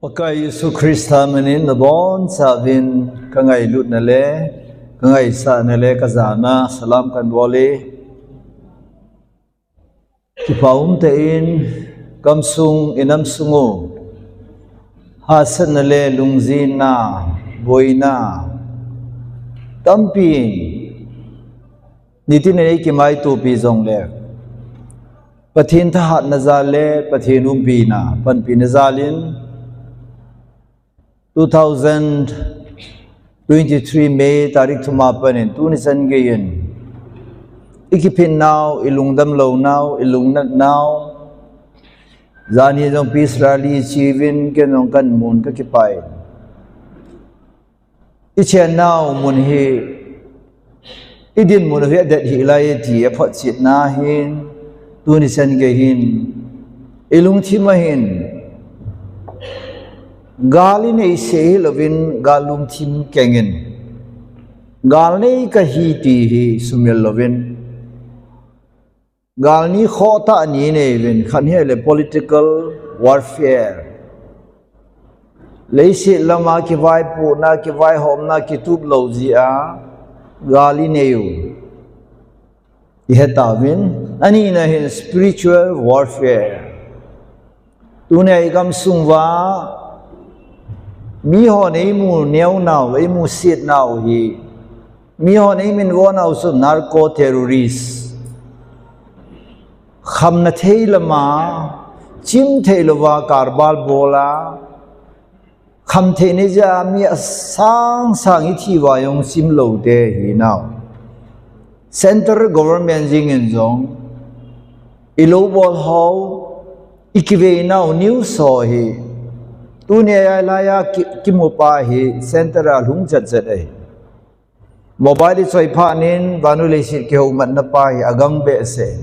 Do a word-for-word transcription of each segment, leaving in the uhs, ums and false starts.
Pakai Jesu Christa minin nabonchauvin kangailutna le kangaisahna le kajana salam kanbol e. Kipa umtah in gamsung inam sung u hahsatna le lungjinna, boina tampi in nitin in eikimaitopi jongle Pathen thahatna jal le Pathen umpina, panpina jal in two thousand twenty-three May tarik thum a pat in tuni chan gei in ikiphin nau, ilungdam lou nau, ilungnat nau, janhi jong peace rally ichiuvin ken jong kamun kakipah in ichen nau mun hi idinmun u hi adet hih lai ti aphotchetna hin tuni chan gei hin ilungthim a hin gal inei seh hilouvin gal lungthim keng in gal nei kahi ti hi sumil louvin gal ni khohtah ni inei uvin, khat hi ahile political warfare. Leiset lama kivaipohna, kivaihomna, kitup lou jeh a gal inei u ihet tauvin, anina hin spiritual warfare. Tunia igamsung uva mihon eimu neo nau, eimu set nau hi mihon eiminvo nau chu narco terrorist. Khamna thei lama chim theilouva karbal bol a, khamthei nei jeh a mi asang sang ithi uva jong chim lou te hi nau. Central government jeng in jong ilou bol hou, ikivei nau news ho hi tunia lai a ki, kimupa hi central a lhung chet chet ahi. Mobile ichoi phat in vannoi leiset kihoumatna pa hi agang behseh.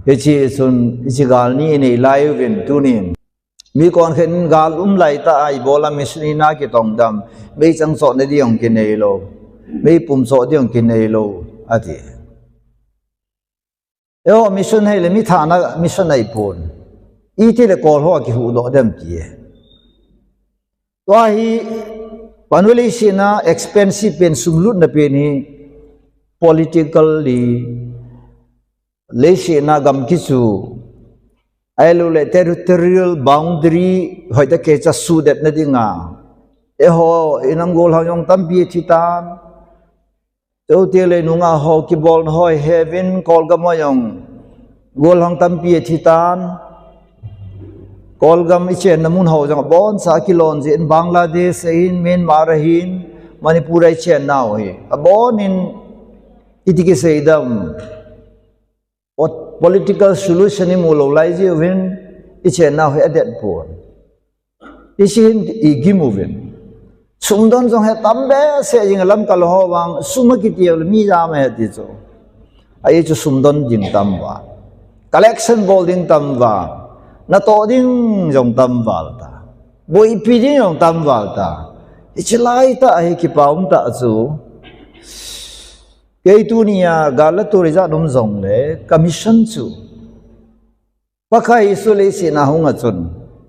Hiche chun hiche gal ni inei lai uvin tunin mi konkhat in gal um lai tah a ibola missionary na kitongdam, meichang chohna ding jong kinei lou, meipum choh ding jong kinei lou ati. Eiho mission hile mi thana mission ahipon, itile kol ho akihuhdoh dem ti e. Tua hi vannoi leiset a expensive pen, sum lutna pen hi politically leiset a gam kichu ahiloule territorial boundary hoitah keicha suhdetna dinga eiho inam gollhang jong tampi athi tan. Chuteng le nunga ho kibolna ho iheuvin, Kolgam a jong gollhang tampi athi tan. Kolgam ichenna mun ho jong aboncha akilon jeh in Bangladesh ahin, Myanmar ahin, Manipur a ichennau hi abonin iti kiseidam, political solution imu lou lai jeh uvin ichennau hi adet pon. Hiche hin igim uvin. Sumdon jong hi tam behseh jing, lamkai ho vang sum akiti le mi jam ahi ti chu. Ahi chu sumdon ding tam val, collection bol ding tam val, natoh ding jong tam val ta, boipi ding jong tam val ta. Hiche laitah hi kipa umtah chu, kei tunia gal la tou ijat um jongle ka mission chu Pakai Jesu leiset a hung a chun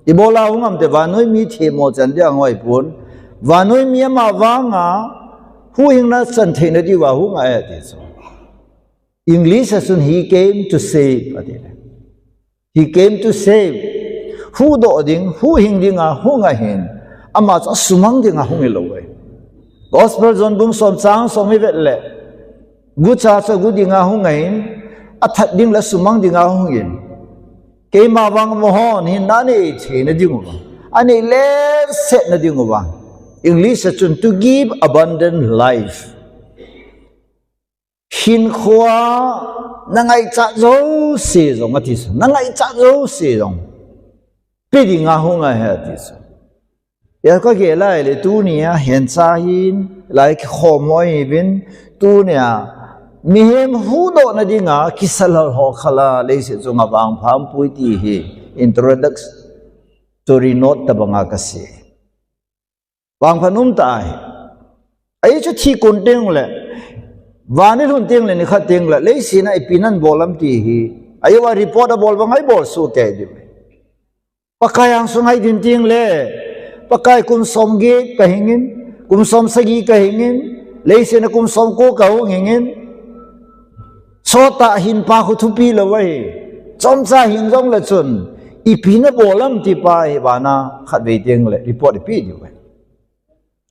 ibola hung ham ti, vannoi mi themmo chan dia hung ahipon, vannoi mi ama vanga huhhingna chan theina diuva hung ahi ati chu. English a chun he came to save ati. He came to save. Huhdoh ding, huhhing dinga hung ahin, ama chu asumang dinga hung hilou ahi. Gospel John bung som chang som ivet le, gucha chu agu dinga hung ahin, athat ding le asumang dinga hung in, keima vang amahon hinna anei theina diuva, anei letsetna diuva, English a chun to give abundant life. Hinkhoa nangaichat jouse jong ati chu, nangaichat jouse jong pe dinga hung ahi ati chu. Hia kagel a ahile tunia hencha hin lai kikhom u ahiuvin, tunia mihem huhdohna dinga kisalhal ho khala leiset chunga vangpha umpoi ti hi introductory note tobanga kasei. Vangpha umtah ahi. Ahi chu thi kon tengle, van ilhun tengle, nikhat tengle leiset a ipi nan bol ham ti hi, ahiuva report abol banga ibol soh kei diu. Pakai angsunga idin teng le, Pakai kum som get kahingin, kum som sagi kahingin, leiset a kum som ko kahung hingin, sot tah hin pa khu thupi lou ahi. Chomcha hing jongle chun, ipi nabol ham ti pa hi vana khatvei teng le report ipe diu ahi.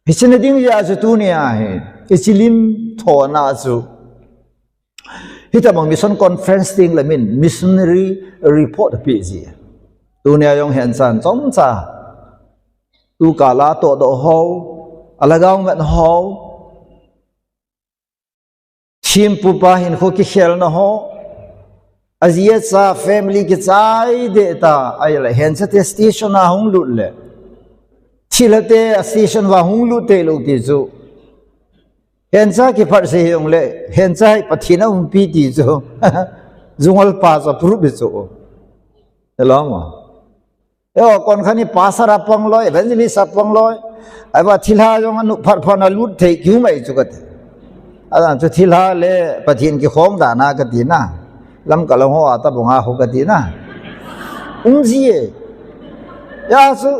Hiche nading jeh a chu tunia hi, hiche lim thona chu, hitabang mission conference teng le min missionary report ape ji. Tunia jong hiche chan chomcha, tukal a tohdoh ho, alhagao mat ho, thempu pa hinkho kikhelna ho, aji acha family kichai deh ta, ahile hensate station a hung lut le, thilhate a station uva hung lut thei lou ti chu, hensa kiphatsah hijongle, hensa hi Pathen a umpi ti chu, jungal pa chu proof hi chu. Hello ma. Eo, kon khat hi pastor a pang loi, evangelist a pang loi. Ahivang thilha jong anop phat phat a lut thei kiu mai chu kati. Adan chu thilha le Pathen kikhom dan a kati na. Lamka lang ho a tabang a ho kati na. Um ji e. Hijeh chu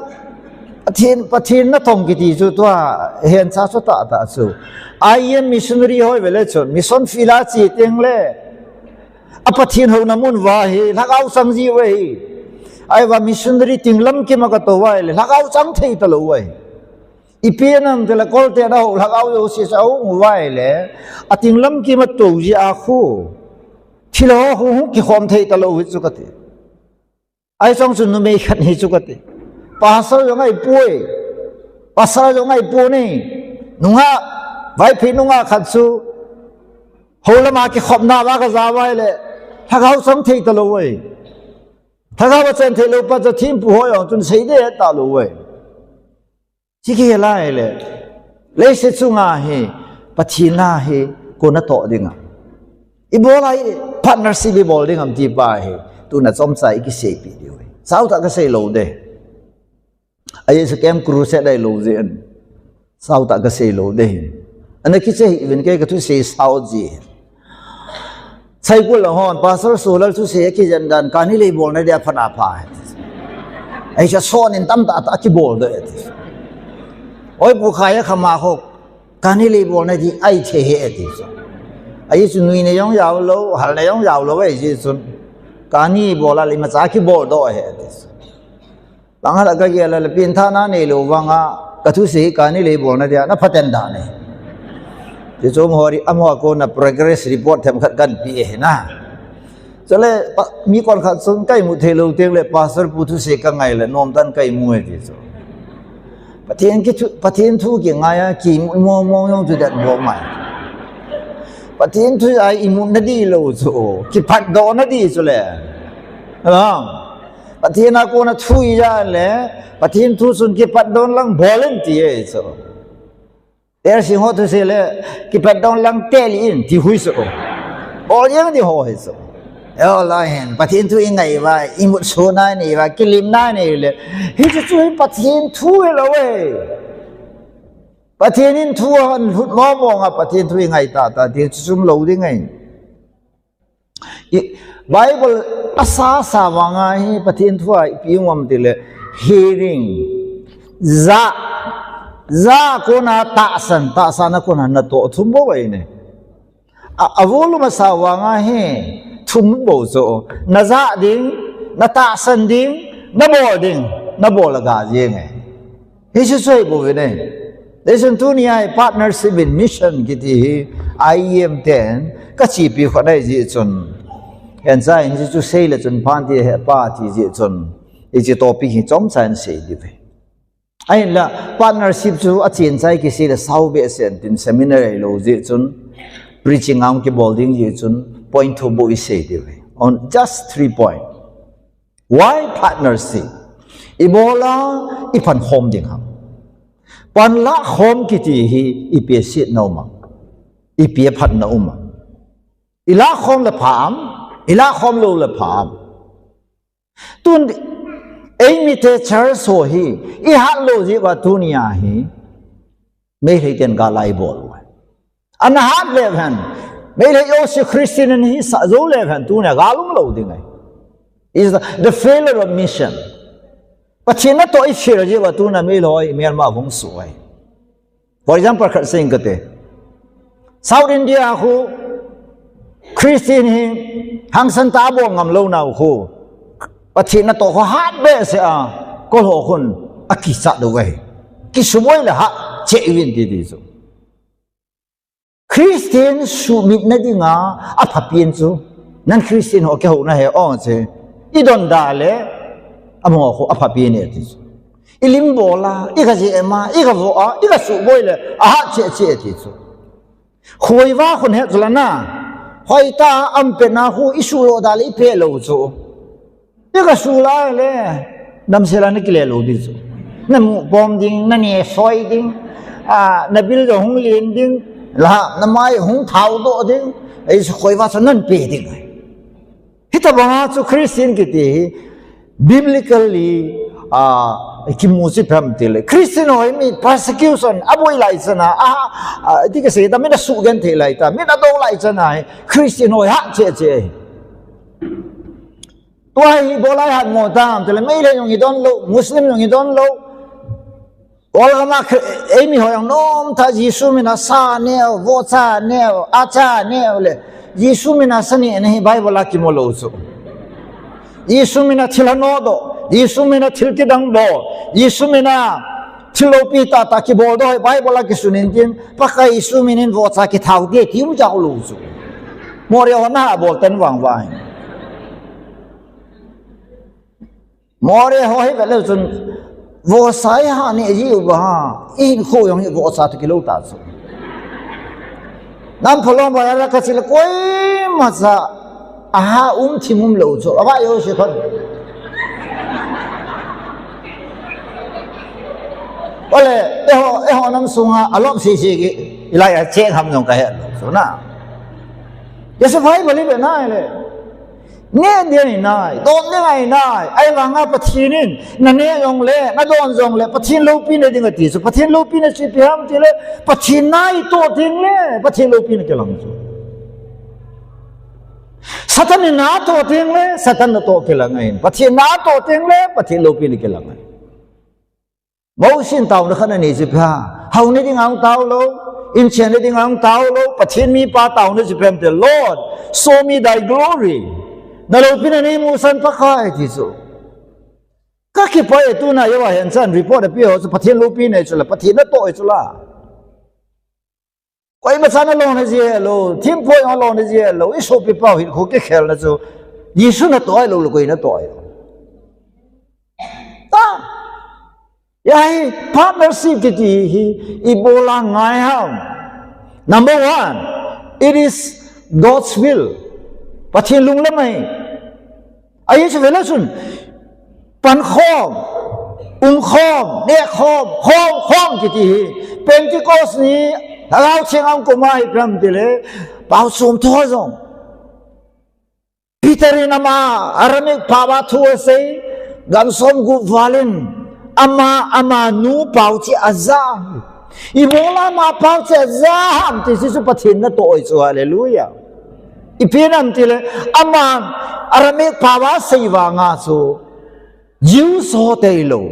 Pathen, Pathen natong kiti chu tua hensa chu tah tah chu. I M missionary hoi vele chun, mission field a che teng le, a Pathen houna mun uva hi lhagao chang ji uve hi. Ahivang missionary tinglam kima katou uva ahile lhagao chang thei talou uve. Ipi ham itile kolte na ho lhagao jouse chu ahung uva ahile, atinglam kima tou ji a khu, thilha ho khu hung kikhom thei talou hi chu kati. Ahi chong chu numei khat hi chu kati. Pastor jong ahipoi. Pastor jong ahipoi. Nungah, Vaiphei nungah khat chu, hou lama kikhopna uva kaja uva ahile, lhagao chang thei talou uve. Lhagao a chang thei lou pa chu thempu ho jong chun sei deh talou uve. Hiche kihei lai le, leiset chunga hi, Pathen a hi, koi natoh ding a. Ibol a hi, partnership ibol ding ham ti pa hi, tuna chomcha i kiseipeh diu ahi. Sautah kasei lou ding. Ajeh chu Camp Crusade ahilou jeh in. Sautah kasei lou ding. Ana kichai uvin kei kathusei sao ji. Saikul lang hon, Pastor Solal thusei akijen dan, kani lei bolna dia phat apha. Ahi chu son in tamtah tah kibol doh e ti. Oi pu khai a khama ho, kani lei bolna di ahi thei e ti. Ahi chu nuina jong jao lou, halna jong jao lou ahi ji chun. Kani bol a le imacha kibol doh e ti. Bang hal a kagel a le pengthahna neilou vanga, kathusei kani lei bolna dia, na phaten dan e. Ti chu amaho ri, amaho a kona progress report themkhat kahin pe e na. Chule, pa, mi konkhat chun ka imut thei lou teng le, Pastor pu thusei kangai le, nomtah in ka imu e ti chu. Pathen kithu, Pathen thu kingai a, kimut mong mong jong chu det bou mai. Pathen thu a imutna dihlou chu, kipatdohna di chu le. Alang. Pathen a kona thu ija le, Pathen thu chun kipatdoh lang bol in ti e chu. Tersing ho thusei le, kipatdoh lang tel in ti hui chu. Bol jeng di ho hi chu. Eo lai hen, Pathen thu ingai uva, imut sona inei uva, kilimna inei le. Hichu chu hi Pathen thu hilou e. Pathen in thu ahin lhut mong mong a, Pathen thu ingai tah tah ti chu chom lou ding ahi. I, Bible a sasa vanga hi Pathen thu a ipi um ham tile, hearing, ja, ja a kona tahsan, tahsan a kona natoh thum bou ahi ne. A, a volume a sa vanga hi thum bou chu, na ja ding, na tahsan ding, na bol ding, na bol a ga jeng e. Hichu chu ahibou ve ne. Leichun tunia hi partnership in mission kiti hi I E M ten kachepi khat ahi jeh chun. Hensa in hichu sei le chun phan ti he pa ti jeh chun. Hiche topic hi chomcha in sei diu ve. Ahinla partnership chu achen chai kisei le sao behseh in tin seminar ahilou jeh chun. Preaching a kibol ding jeh chun point thum bou isei diu ve. On just three point. Why partnership? Ibola ipan khom ding ham? Panlah khom kiti hi ipi asetna um am? Ipi aphatna um am? Ilah khom le pha am? Ilah khom lou le pha am? Tun eimite church ho hi ihat lou jeh uva tunia hi Meitei ten gal a ibol uve. Ana hat le hen. Meitei jouse Christian in hisah jou le hen tunia gal um lou ding ahi. Is the, the failure of mission. Pathen natoh i feel jiuva tuna mi loi, mi alma vong su ai. For example, khat sing kate. South India khu Christian hi hangsan ta bol ngam lou nau khu. Pathen natoh khu hat behseh a, kol ho khun akicha dou ai. Kisuboi le ha che uvin ti ti chu. Christian suhmitna dinga aphapen chu. Nang Christian ho kihouna he o che. I donda le, amaho khu aphapen e ti chu. I lim bol a, i ka jema, i ka vo a, i ka suboi le, ahat che che ti chu. Khoiva khun he chu la na. Hoita ampena khu i sulo da le i pe lou chu. I ka su lai le, damsel a na kile lou di chu. Na mu pom ding, na ne soi ding, a, na bil jong hung lien ding, la, na mai hung thao doh ding, ei su khoiva chu nan pe ding. Hitabanga chu Christian kiti hi, biblically, a, kimu chu ipi ham ti le. Christian ho hi mi persecution, aboi lai chana, a, a, ti ka sei ta, mi na su gen thei lai ta, mi na do lai chana hi, Christian ho hi ha che che. Tua hi ibola i hat mo tam, tile Meitei jong i don lou, Muslim jong i don lou. Ol gam a Khri-, eimi ho jong nom tah Jesu min a sa neo, vohcha neo, acha neo le. Jesu min a sa neh na hi Bible a kimu lou chu. Jesu min a thil hanodoh, Jesu min a thil kidang bol, Jesu min a thil loupi tah tah kibol doh hi Bible a kisun in tin, Pakai Jesu min in vohcha kithao ding ti um jao lou chu. Moreh ho na bol tan vang vang. Moreh ho hi vet leu chun, vohcha i ha neh jiu va, i hinkho jong hi vohcha toh kilou ta chu. Nam phalom va la ka chil koima cha, aha um thim um lou chu, ava yo se phan. Ole, eiho, eiho nam sunga, alop si si ki, ilai a cheng ham jong ka he lou chu na. Jesu phai bali be na le. Neh ding ahi nai, don ding ahi nai, ahivanga Pathen in, na neh jong le, na don jong le, Pathen loupina ding ati chu, Pathen loupina chu ipi ham ti le, Pathen na i toh teng le, Pathen loupina kilang chu. Satan in na toh teng le, Satan natoh kilang ahi, Pathen na toh teng le, Pathen loupina kilang ahi. Mosi in taona khat anei chu ipi ham. Haona ding a hung tao lou, inchen na ding a hung tao lou, Pathen mipa taona chu ipi ham ti le, Lord, show me thy glory. Na loupina nei musan Pakai ti chu. Ka kipah e tuna eiva hin chan report ape ho chu Pathen loupina chu la, Pathen natoh chu la. Koima chan alona ji lou, thempu alona ji lou, i sopi pau hinkho kikhelna chu, Jesu natoh lou le koi natoh lou. Ta, ya hi partnership kiti hi, ibola ngai ham. Number one, it is God's will. Pathen lunglam ahi. Ahi chu vele chun, pankhom, umkhom, nehkhom, khomkhom kiti hi, Pentecost ni, Lhagao Theng a hung koma hi ipi ham ti le, pao chom tho jong. Peter in ama, Aramaic pao a thu asei, gam som gup val in, ama, ama nu pao cheh aja. Ibola ama pao cheh aja ham ti chu Pathen natoh chu, hallelujah. Ipi ham ti le, ama Aramaic pao a sei vanga chu, Jews ho tei lou,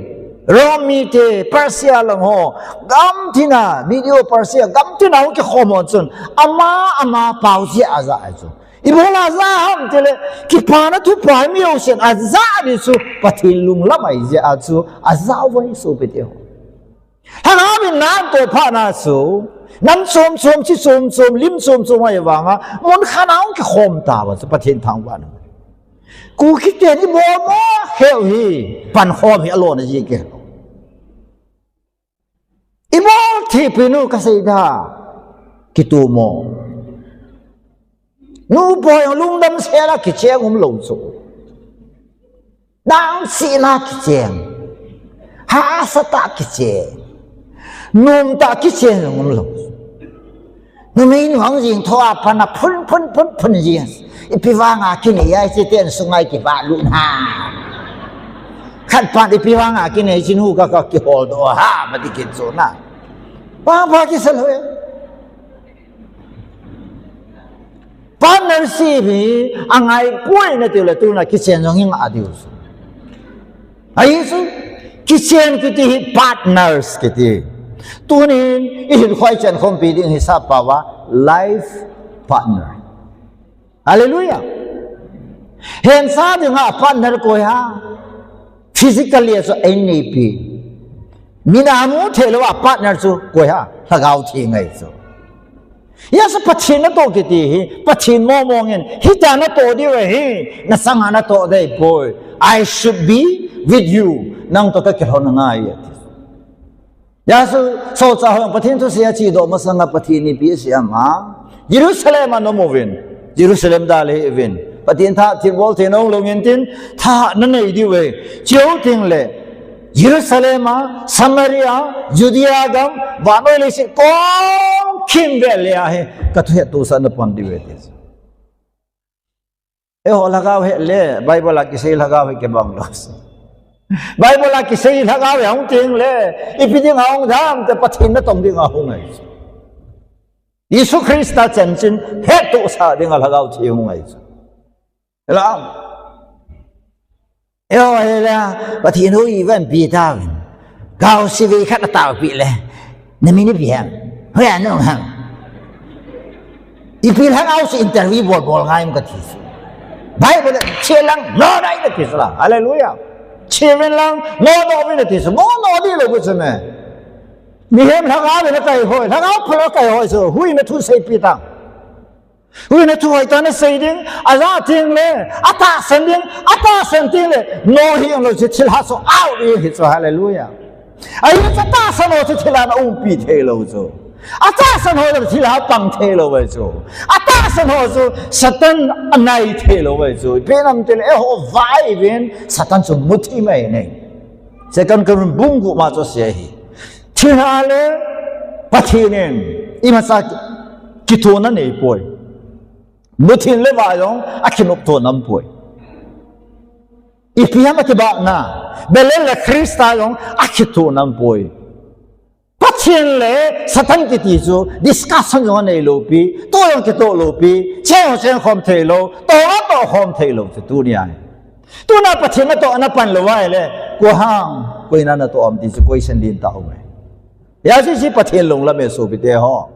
Rome mite, Persia lang ho, gamtina, Medo Persia, gamtina hung kikhom ho chun, ama, ama pao cheh aja chu. Ibola aja ham ti le, kipana thupha mi ho chun aja di chu, Pathen lunglam ahi jeh a chu, aja uve sopi teho. Lhagao min na toh phat na chu, nam chom chom, chi chom chom, lim chom chom ahi vanga, mun khat a hung kikhom tauva chu Pathen thangvahna. Kuki ten ibol mo kheu hi, pankhom hi alona ji ke. Ibol thei pen u kasei da, kitomo. Nupa jong lungdam sel a kicheng um lou chu. Dang sina kicheng. Hahsa tah kicheng. Nom tah kicheng jong um lou. Numei nu hung jing tho a pat a phun, phun, phun, phun jing. Ipi vanga kinei a hiche ten sunga kivah lut ham. Khat pat ipi vanga kinei chin hu ka, ka kihol doh ham, ati kit chu na. Vang pha kisa lou e. Partnership hi angai poi nati le tuna kichen jong i ngah diu chu. Ahi chu, Kichen kiti hi partners kiti. Tunin ihin khoi chen khompi ding hi sap pau a life partner. Hallelujah. Hensah dinga partner koi ham? Physically chu ei neipi. Mina mu thei lou a partner chu koi ham? Lhagao Theng ahi chu. Hijeh a Pathen natoh kiti hi, Pathen mong mong in, hitia natoh diu ahi, nachanga natoh ding ahipoi. I should be with you. Nang toh kakilhon angai e ati. Hijeh a solchah hon Pathen thusei a chedoh masanga Pathen in ipi asei ham? Jerusalem a na um uvin, Jerusalem dalha hih uvin. Pathen tha thilbol thei na hung lhung intin, tha nanei diu ahi. Chuteng le Jerusalem a, Samaria, Judea gam, vannoi leiset kom kimvel le ahi, ka thuhettohsah na pan diu ahi ati. Eiho lhagao hi le, Bible a kisei lhagao hi kibang lou. Bible a kisei lhagao hi hung teng le, ipi dinga hung ham, te Pathen natong dinga hung ahi. Jesu Christa chanchin hettohsah dinga Lhagao Theng hung ahi. Hello. Eiho hi le, Pathen hou ivan pi ta. Gaosivei khat ataopeh le, na min ipi ham? Hoiya na um ham? Ipi lhagao chu interview bol bol ngai um kati. Bible a che lang, no dai kati la. Hallelujah. Che uvin lang, no no uvin kati. No no di lou bu chu me. Mihem lhagao le kai hoi, lhagao phalo kai hoi chu, huhhingna thu seipi ta. Huhhingna thu hoitah in asei ding, ajah teng le, atahsan ding, atahsan teng le, no hi um lou chu thilha chu out ding ahi chu, hallelujah. Ahi chu atahsan ho chu thilha in aumpi thei lou chu. Atahsan ho chu thilha pang thei lou ahi chu. Atahsan ho chu Satan anai thei lou ahi chu. Ipi ham itile eiho vai uvin Satan chu muthim ahi nai. Second Corinth bung gup ma chu asei ahi. Thilha le Pathen in imacha ki, kithona nei poi. Muthim le vai jong akinopto nam poi. Ipi ham akibahna, Belial le Christa jong akitho nam poi. Pathen le Satan kiti chu discussion jong anei lou pi, toh jong kitoh lou pi, cheng jong cheng khom thei lou, toh jong toh khom thei lou chu tunia hi. Tuna Pathen natoh ana pan lou ahile, koi ham, koi in natoh ham ti chu question len tauve. Hijeh chun Pathen lunglam e sopite ho.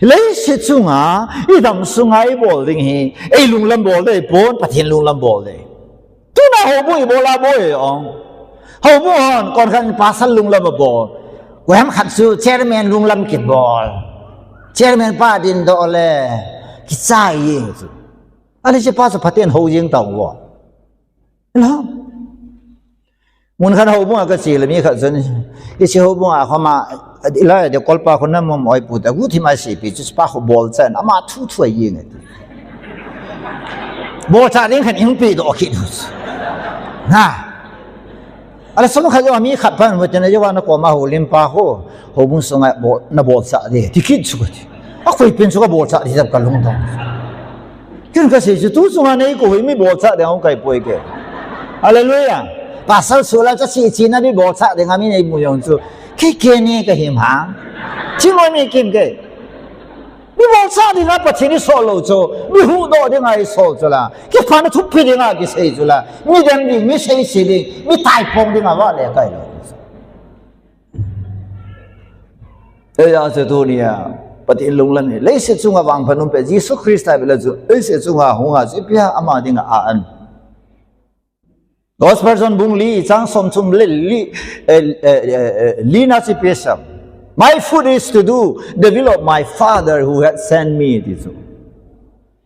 Leiset chunga, idam sunga ibol ding hi, ei lunglam bol ding ahipon, Pathen lunglam bol ding. Tuna houbung ibol a boi ong. Houbung hon, konkhat in pastor lunglam abol. Koiham khat chu chairman lunglam kibol. Chairman pa dingdoh le, kichai jeng chu. Ahile hiche pa chu phaten hou jeng tauvo. Hello. Mun khat houbung a kache le mi khat chun, hiche houbung a khoma, ilai a ding kolpa khu namom oipu ta, guhthim a seipi chu pa khu bolcha in, ama thu thu ajeng e ti. Bolcha ding khat in hung pedoh kit u. Na. Ahile sum khat jong mi khat pan, "Hoi tena jong na koma houlimpa khu, houbung sunga bol, nabolcha ding," ti kit chu kati. Akoi pen chu kabolcha ding jong kalungdong. Ken kasei chu tu chunga nei kou hi mi bolcha ding ahung kai poi ke. Hallelujah. Pastor Sula cha si chi na mi bolcha ding a mi nei mu jong chu. Kei kei ni kahim ha. Chi mo mi kim ke. Mi bolcha ding a Pathen isol lou chu. Mi huhdoh ding a isol chu la. Kipana thupi ding a kisei chu la. Mi dem ding, mi seise ding, mi taipong ding a vale kai lou. Hijeh chun tunia, Pathen lunglam hi, leiset chunga vangphat um peh, Jesu Christa bela chu, leiset chunga hunga chu, ipi ham ama dinga a-an. Gospel John bung li, chang somthum le li, eh, eh, eh, eh, li na chu ipi asei. "My food is to do the will of my Father who has sent me," ti chu.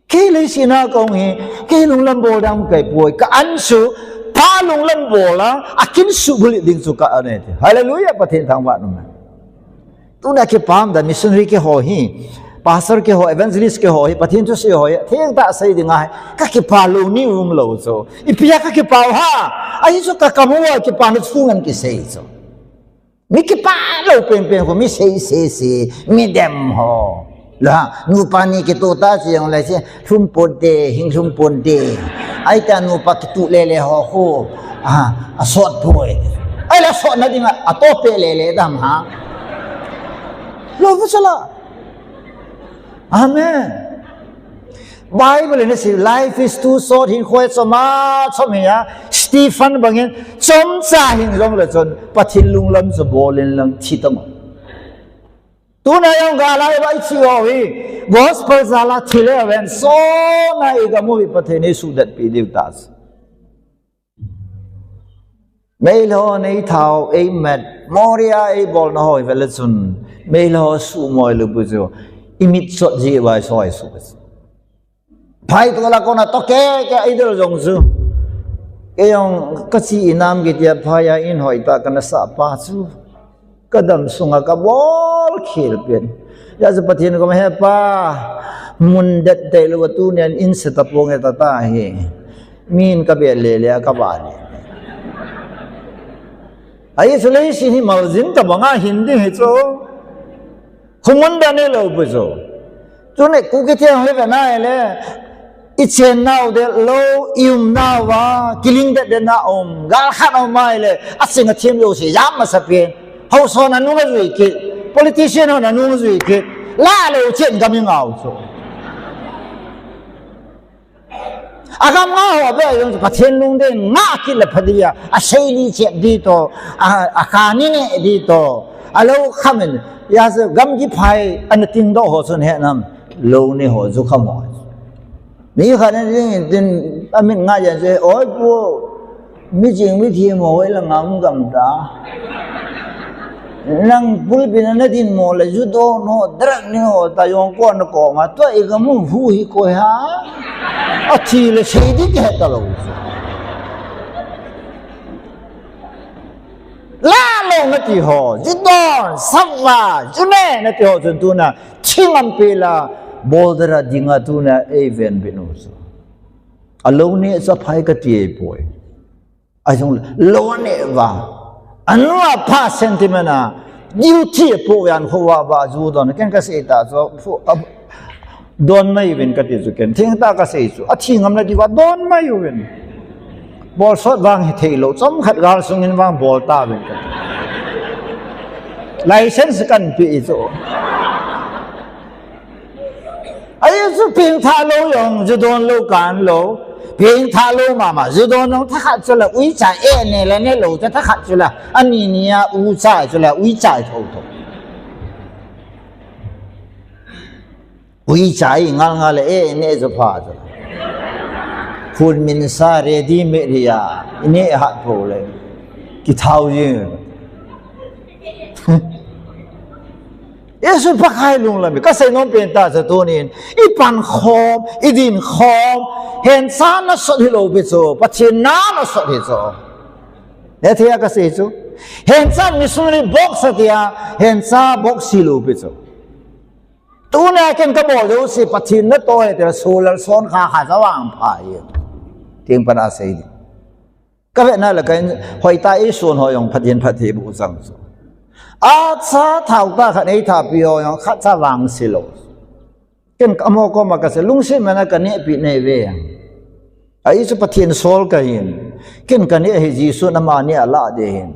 Kei leiset a kahung hi, kei lunglam bol ding kai poi, ka-an chu, Pa lunglam bol a, akin suhbulhit ding chu ka-an ahi ti. Hallelujah, Pathen thangvah in um hen. Tuna kipah dan missionary keiho hi, pastor keiho, evangelist keiho hi, Pathen thusei ho hi, thengtah sei ding ahi, kakipah lou ni umlou chu. Ipi a kakipah u ham, ahi chu kakam uva kipana thu ngen kisei chu. Mi kipah lou penpen khu, mi seisese, mi dem ho. La, nupa ni kitoh ta chu jong le chu, lhum ponte, hing lhum ponte. Ahita nupa kitoh lele ho khu, a, asot poi. Ahile asotna dinga, atoh peh lele dam ham. Lou pu chu la. Amen. Bible in asei, life is too short, hinkho hi chom a chom ahi. Stephen bangin chomcha hing jongle chun Pathen lunglam chu bol inlang thi tan. Tuna jong gal a iva ithi u hi, gospel jal a thi le ven, sona igam u hi Pathen in eisuhdetpi diu ahi. Meilhei ho nei thao, ei met, Moria ei bolna ho hi vele chun, meilhei ho suhmoi lou pu chu, i mit chot ji vai soi su. Phai to la kona to ke ke idol jong chu. Kei jong ka chi inam kiti a phai a in hoi ta kana sa pa chu. Ka dam sunga ka bol khel pen. Hijeh a chu Pathen koma, he Pa, mun det tei lou a tuni a in se tapong e ta ta hi. Min ka bel le le a ka va le. Ahi chu leiset hi maljin tabang a hin ding hi chu. Khomun dan hilou pu chu. Tuni Kuki te hi ve nai le. I chennau delh lou, i umnau va, kiling det det na um, gal khat um mai le, a sing a thim lou si, jam masa pen. Haosa hon anung ajui kit, politician hon anung ajui kit, la lou chen gam i ngau chu. Agam ngah ho beh jong chu Pathen lungdei ngah kit le pha ding a, asei li chep ding toh, a, akha ni neh ding toh, alou kham in, hijeh a chu gam kiphai ana tingdoh ho chun he nam, lou ni ho chu kham ho. Mi khat na ding in tin, amit ngah jen chu, oi pu, mi jing mi thi mo, hoi la ngam gam ta. Nang pulpit a na din mo le, ju do no, drug ni ho, ta jong ko na ko ma, tua i gam u hu hi ko ha. A thi le sei ding he ta lou. La lou na ti ho, ju do, sap va, ju ne na ti ho chun tuna, thi ngam pi la, bol dara ding a tuna, ei ven bin u chu. Alou ni sa phai ka ti ei poi. Ajong lou a neh vang. Anu a pha sentiment a. Duty a po yan kho va va ju don. Ken ka sei ta chu. Phu-, a, don mai uvin ka ti chu ken. Theng ta ka sei chu. A thi ngam na ti va don mai uvin. Bol sot vang hi thei lou. Chom khat gal sung in vang bol ta uvin ka ti. License kan pe i chu. Ahi chu pengthah lou jong, ju don lou kan lou. Pengthah lou mama, ju don jong thakhat chu la, uicha e ne la ne lou, cha thakhat chu la, ani ni a ucha chu la, uicha tho tho. Uicha i ngal ngal e ne chu pha chu. Phun min sa ready made hi a, i ne hat po le. Kithau jing. Jesu Pakai lunglam, ka sei nom pen ta chu tunin, i pan khom, i din khom, hensa na sot hilou pi chu, Pathen na na sot hi chu. Hethei a ka sei chu. Hensa missionary box a tia, hensa box hilou pi chu. Tuna ken ka bol deu si, Pathen na to he tia, sulal son kha kha cha vang pha hi. Ting pan a sei di. Ka vetna le ka in, hoitah a i sun ho jong phat hin phat hi bu chang chu. Acha thao ta khat ei thapi ho jong khat cha vang si lou. Ken ka mo ko ma ka se lungsi mana ka neh pi nei ve. Ahi chu Pathen sol ka hin. Ken ka neh hi Jesu na ma ni a la de hin.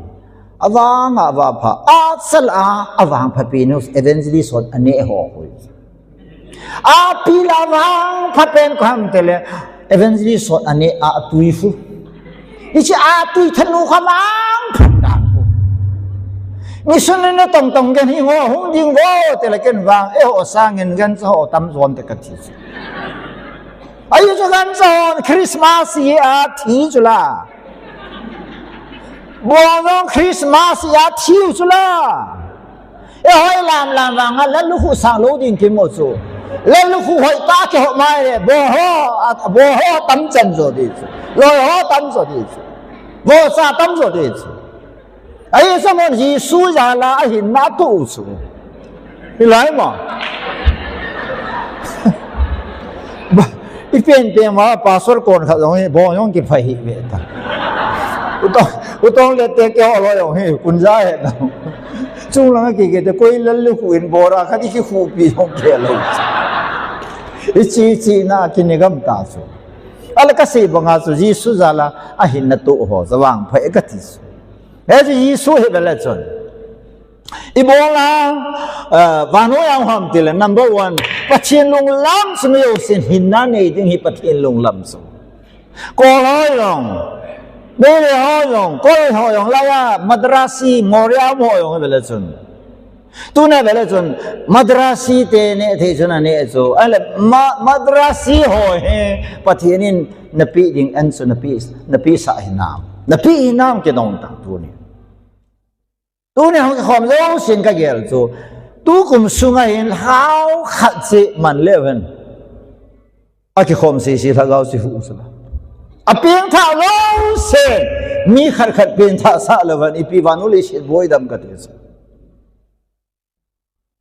Avang a va pha. Acha la avang pha pi nu evangelist hon a neh ho hui. A pi la vang pha pen ko ham tele, evangelist hon a neh a tui fu. Hiche a tui thanu kha vang pha dan fu. Mission na tong tong ken hi ngo, hung ding vo tele ken vang, e ho sangin gan cha ho tam jon te ka thi. Ahi chu gan cha hon Christmas hi a thi chu la. Bong jong Christmas a thiu chu la. E hoi lam lam vang a, lallukhuh sang lou ding kimo chu. Lallukhuh hoi ta ke ho mai le, bong ho, a, bong ho tam chan jo di chu. Loi ho tam jo di chu. Vohsa tam jo di chu. Ahi chu mon Jesu jal a ahin na tu chu. Hilai ma. Ba, i pen pen ma pastor kon khat jong hi, bong jong kiphai hi ve ta. Utong, utong le te ke ho lo jong hi, kun ja he ta. Chung lang ki ke te koi lallukhuh in bora khat i kikhuh pi jong ke lou. I chi chi na ki ni gam ta chu. Ala ka sei banga chu Jesu jal a ahin na tu ho, cha vang phai ka ti chu. He chu Jesu hi bel a chun. Ibola, uh, vannoi a ham tile, number one, Pathen lunglam sung jousen hinna nei ding hi Pathen lunglam sung. Kol ho jong, Meitei ho jong, Kol ho jong, laiya, Madrasi, Moria ho jong, vele chun. Tuna vele chun, Madrasi te neh thei chun aneh chu. Ahile, ma, Madrasi ho hi, Pathen in napeh ding an chu napeh, napeh sah hinam. Napeh hinam kidong tang tuni. Tuni hung kikhom jousen kagel chu. Tukum sunga hin lhagao khat cheh man leu hen. Akikhom sese lhagao chu huhsa la. Apengthah jousen. Mi khat khat pengthah sah leu hen. Ipi vannoi leiset boi dam kati chu.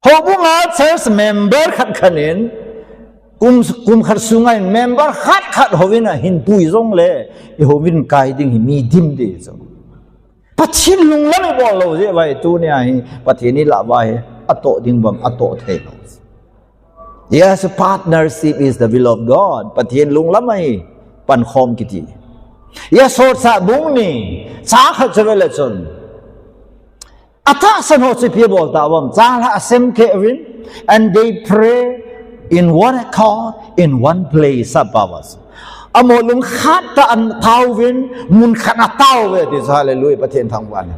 Houbunga church member khat khat in, kum, kum khat sunga in member khat khat houin ahin pui jongle, i houin kai ding hi mi dim ding chu. Pathen lunglam ibol lou jeh uva tunia hi, Pathen ilah uva hi, atoh ding bang, atoh thei lou. Yes, partnership is the will of God. Pathen lunglam ahi, pankhom kiti. Yes, Sotsa bung ni, chang khat chu vele chun. Atahsan ho chu ipi abol tauvam, chalhah asemkeh uvin, and they pray in one accord, in one place, a pao a. Amaho lungkhat tah a ataovin, mun khat a ataove, ti chu hallelujah, Pathen thangvah in.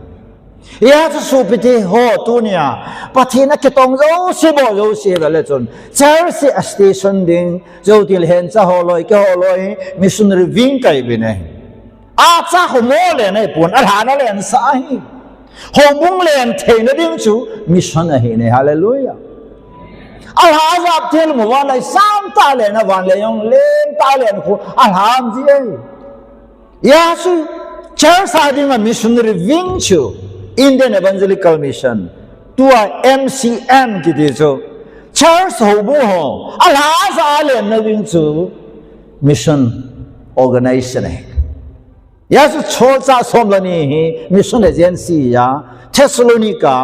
Hijeh chun sopite ho tunia, Pathen a kitong jouse bou jouse vele chun, church a station ding, jou tile hencha ho loi, keiho loi, missionary wing kahiuvin ahi. Acha ho mo le nei pon, alhan alen sa ahi. Houbung len theina ding chu mission ahi ne, hallelujah. Alha jat thil mu van lai sam ta len a van le jong len ta len khu alham ji ahi. Hijeh chun church a dinga missionary wing chu Indian Evangelical Mission, tua M C M kiti chu church houbung ho alha jat a lenna ding chu mission organization ahi. Hijeh chun Sotsa som le ni hi mission agency a Thessalonica,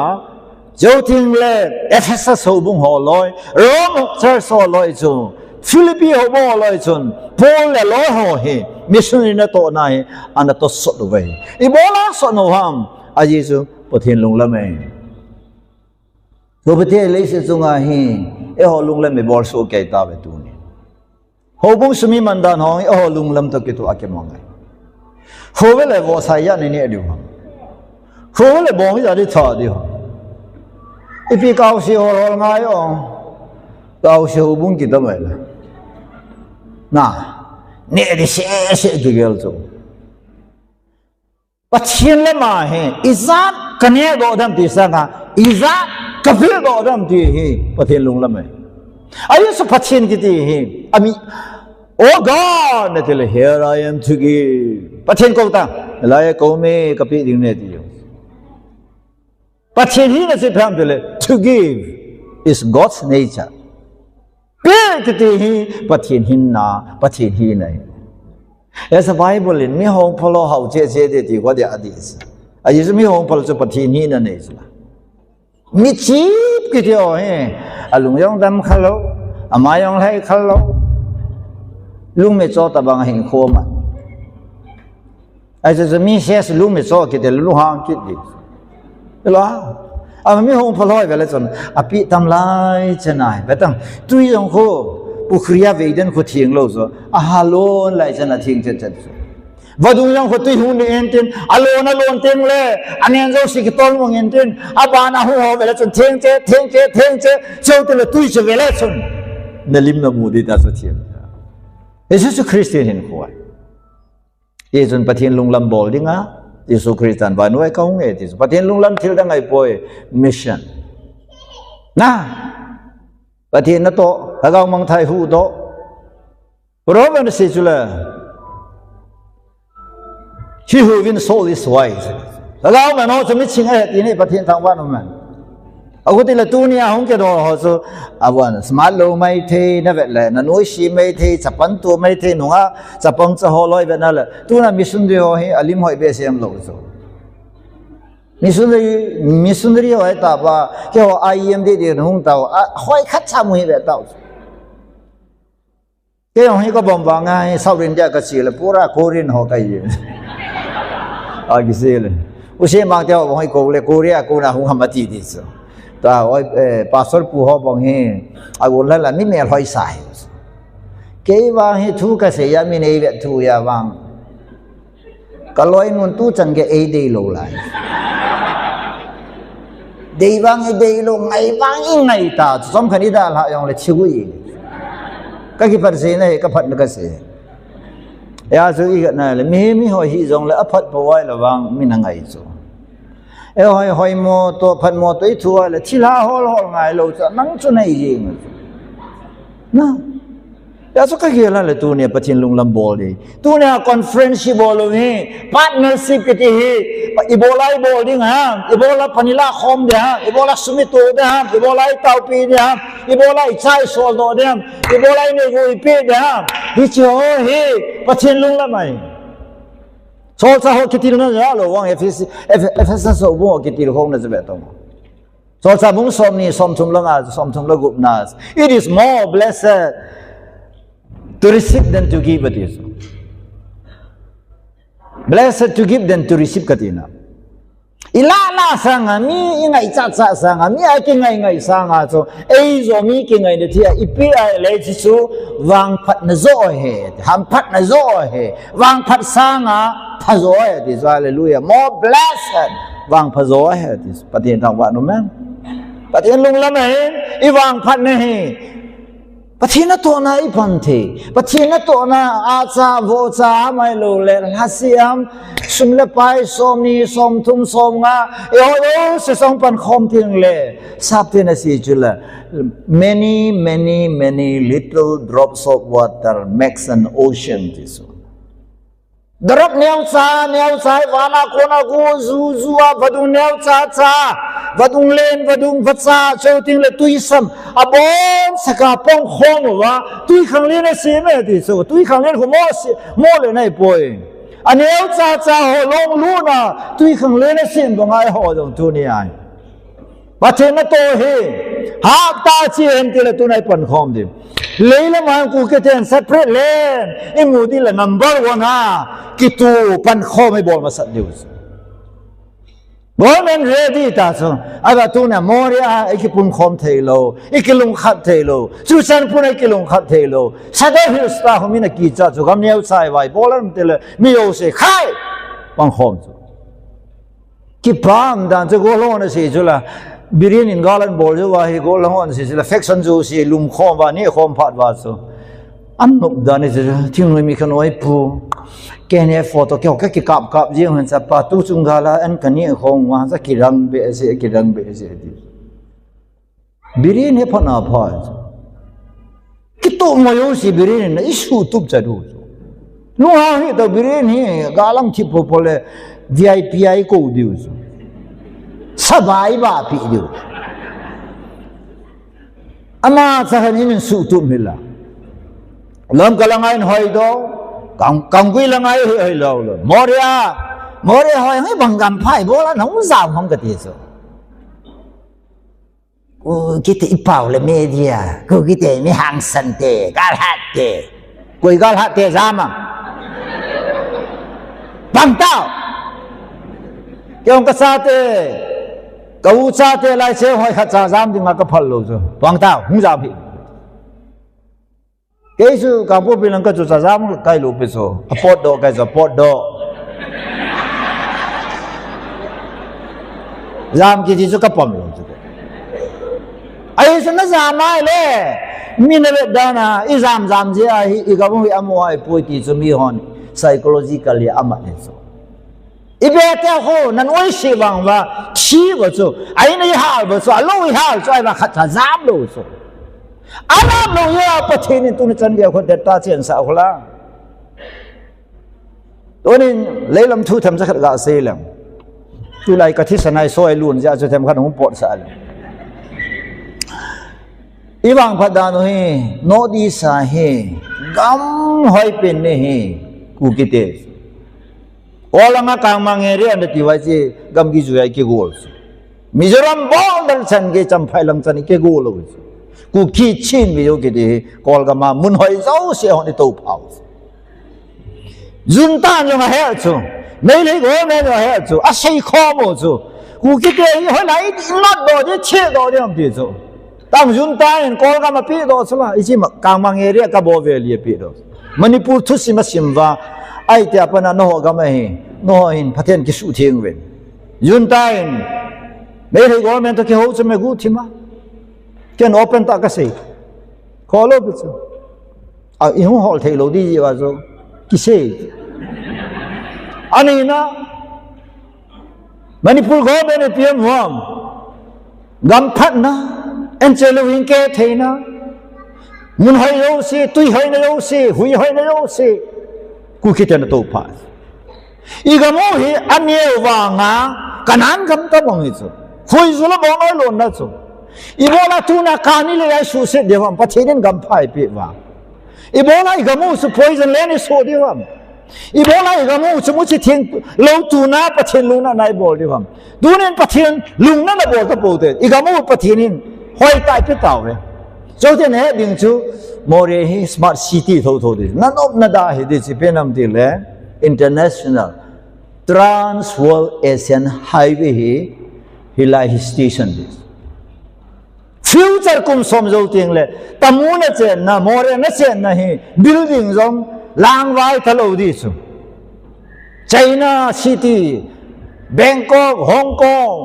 jou tile Ephesus houbung ho loi, Rome church ho loi chu, Philippi houbung ho loi chun, Paul le loi ho hi, missionary natohna hi, ana tosot uve. Ibola sot u ham, ajeh chu Pathen lunglam ahi. Sopite leiset chunga hi, eiho lunglam ibol soh kei tauve tuni. Houbung sum iman dan ho, eiho lunglam toh kitoh a kimang ahi. Khovei le vohsa ijat nei neh diu ham. Khovei le bong ijat nei tha diu ham. Ipi kaose hol hol ngai o. Kaose houbung kiti mai le. Na, neh di sese kigel chu. Pathen lama hi, ijat kaneh doh dem ti sanga, ijat kapeh doh dem ti hi, Pathen lunglam ahi. Ajeh chu Pathen kiti hi, ami, "Oh God," nati le, "Here I am to give." Pathen kou ta, "Lai kou me, kapeh ding ne," ti. Pathen hina chu ipi ham tile, to give is God's nature. Peh kiti hi Pathen hinna, Pathen hina ahi. As a Bible in, mi hongphal ho hao cheh cheh ding ti kho ding ahi. Ajeh chu mi hongphal chu Pathen hina nei chu. Mi chip kiti ho hi, alung jong dam kha lou, ama jong lhai kha lou. Lungmecho tabang ahin khom a. Ajeh chu mi ses lungmecho kiti le lunghang kit ding. Ila, a mi hongphal ho vele chun, apeh tam lai chan ahi, betang, tui jong khu, pukhri a vei den khu theng lou chu, ahalon lai chan atheng chet chet chu. Vadung jong khu tui hung ding intin, alon alon teng le, anen jouse kitol mong intin, aban a hung ho vele chun, theng che, theng che, theng che, chuteng le tui chu vele chun. Nalim namu ding ta chu theng. Jesu chu Christian hinkho ahi. Hijeh chun Pathen lunglam bol dinga, Jesu Christan vannoi kahung e ti chu. Pathen lunglam thil dang ahipoi, mission. Na, Pathen natoh, lhagao mangthah huhdoh. Proverb in asei chu le, "He who wins soul is wise." Lhagao man ho chu miching ahi ti hi Pathen thangvah in um ahi. Achuti le tunia hung kidol ho chu, abon, smart lou maithei, navet le, nanoise maithei, chapang to maithei, nunga, chapang cha ho loi vet na le, tuna missionary ho hi, alim hoi behseh lou chu. Missionary, missionary ho hi tah ba, keiho I M D D hung tao, a, hoi khat cha mu hi ve tao chu. Kei jong hi kabom vang a hi South India kache le pura Korean ho kahi. A kisei le. Use Mangte ho vang hi kou le Korea kona hung ham ati ti chu. Ta oi, eh, pastor pu ho bang hi, a gon la la mi mel hoi sa hi. Kei vang hi thu ka sei a mi nei vet thu a vang. Ka loinun tu chan gei ei dei lou lai. Dei vang i dei lou, ngai vang i ngai ta, chom khat i dalha jong le chi ui. Ka kiphat sei na hi, ka phat na ka sei. Hijeh chun i vet na le, mi, mi hoi hi jong le a phat pha vai la vang, mi na ngai chu. E hoi, hoi mo to, phat mo to i thu a le, thilha hol hol ngai lou chu, nang chu nei jing. Na. Hijeh chun ka gel a le tunia Pathen lunglam bol ding. Tunia conference hi bol u hi, partnership kiti hi, i bol a i bol ding ham, i bol a pan i la khom ding ham, i bol a sum i to ding ham, i bol a i taopi ding ham, i bol a i cha i sol doh ding ham, i bol a i neigou i pe ding ham. Hiche ho hi, Pathen lunglam ahi. Solchah ho kitilna ja lou vang Ephes-, Eph-, Ephesus ho bung ho kitil khom na ja ve tong. Solchah bung somni, somthum le nga, somthum le gup na. It is more blessed to receive than to give, ati. Blessed to give than to receive, kati na. I la la sanga, mi i ngaicha cha sanga, mi a kingai ngai sanga chu, ei jong mi kingai na thei a, i pe a le chi chu, vangphatna jo ahi, hamphatna jo ahi, vangphat sanga, pha jo ahi, ti chu, hallelujah. More blessed, vangpha jo ahi, ti chu, Pathen thangvah in um hen. Pathen lunglam ahi, i vangphat na hi. Pathen natohna i pan thei. Pathen natohna a cha, vo cha, amai lou le, lhasiam, sum le pai, somni, somthum, somnga, i ho jouse song pan khom thei le, sap thei na si chu la, many, many, many little drops of water makes an ocean, ti chu. Drop neocha, neocha, vana kona gu, ju, ju a, vadung neocha, cha, vadung len, vadung vacha, cheu ting le tui sam, abon saka pong khom uva, tui khang len a sem e ti chu, tui khang len khu mo se, mo le nai poi. A neocha, cha ho long luna, tui khang len a sem bang ai ho jong tuni ai. Pathen natoh hi, hah ta chi hen ti le tunai pan khom ding. Leilam a Kuki ten separate len, i mu ding le number one a, kitu pan khom i bol masat diu. Government ready ta chu, a ba tuna Moria a, i kipun khom thei lou, i kilungkhat thei lou, Churachandpur a i kilungkhat thei lou, Sadar Hills ta khu mi na kicha chu, gam neocha vai, bol an ti le, mi jouse khai, pan khom chu. Kipah dan chu gollhang hon asei chu la, Biren in gal an bol chu va hi gollhang hon asei chu la, faction chu si lum khom va, ni khom phat va chu. An nop dan ni chu, thingnoi mi khanoi pu. Kei ni photo kei ho ka kikap kap jing hen cha pa tu chung gal a an ka ni khom va cha kirang be se, kirang be se ti. Biren hi phat na pha. Kitoh ma jouse Biren in i suhtup cha diu chu. Lunghang hih tah Biren hi galang thip popo le V I P a i kou diu chu. Saba i ba pi diu. Ama cha khan in suhtup hih la. Lamka langa in hoi doh. Kang, Kanggui langa in hoi, hoi lou lou. Moria. Moria hoi hi bang gam pha i bol a nahung jam ham kati chu. Kukite i pau le media, Kukite mi hangsan te, galhat te. Koi galhat te jam am? Bang tao. Kei jong ka chate, ka u chate lai se hoi khat cha jam dinga ka phal lou chu. Bang tao, hung jam hih. Kei chu Kangpokpi lang ka chu cha jam kai lou pi chu. A potdoh kai chu, a potdoh. Jam kiti chu ka pom lou chu. Ahi chu na jam a le. Mi na vet dan a, i jam jam jeh a hi, i gam u hi amu a i pui ti chu mi hon. Psychologically amat le chu. I be te khu, na nuisat vang va, thi va chu, a in i hal va chu, a lou i hal chu, ahi va khat cha jam lou chu. A jam lou ya, Pathen in tuni chan ve khu det ta chen sa khu la. Tunin, leilam thu themcha khat ga sei leng. Tulai ka thisan a i soi lun jeh chu themkhat hung pot sa leng. I vangphat dan u hi, North East a hi, gam hoi pen ni hi, Kukite. Kol langa Kangmang area na ti vai chu gamgi jui a i kigol chu. Mizoram border chan gei Champhai lang chan i kigol lou chu. Kuki Chin Mizo kiti hi Kol gam a mun hoi jouse hon i tou phau chu. Junta jong ahe chu. Meitei government jong ahe chu. Asei khom u chu. Kuki te hi hoilai i mat doh di, che doh di ham ti chu. Tang junta in Kolgam a pe doh chu la, i chi ma, Kangmang area ka bo veli a pe doh. Manipur thusim a sim uva, ai te a pana naho gam ahi, naho hin Pathen kisutheng uvin. Junta in, Meitei government to kihou chu me gu thima. Ken open ta ka sei. Kho lou pi chu. A, i hung hol thei lou di ji va chu. Kisei. Ani na, Manipur government in P M hom. Gam phatna, enche lou in ke theina. Mun hoi lou si, tui hoina lou si, hui hoina lou si. Kuki te na to pha. I gam u hi a neo vanga, Kanan gam ta bang hi chu. Khui zu la bang noi lon na chu. I bola tuna kani le ai su se de vam, Pathen in gam phai pe va. I bola i gam u chu poison le ni so de vam. I bola i gam u chu mu chi thing lou tuna Pathen lungna nai bol de vam. Tunin Pathen lungna na bol ta po te. I gam u Pathen in hoi tai pe tau ve. Cho te ne ding chu Moreh hi smart city tho tho di. Na nop na da hi di chi pe nam ti le international Trans World Asian Highway hi, hi lai hi station di. Future kum som zo ting le, Tamu na chenna, Moreh na chenna hi, building jong langvai ta lou di chu. China City, Bangkok, Hong Kong,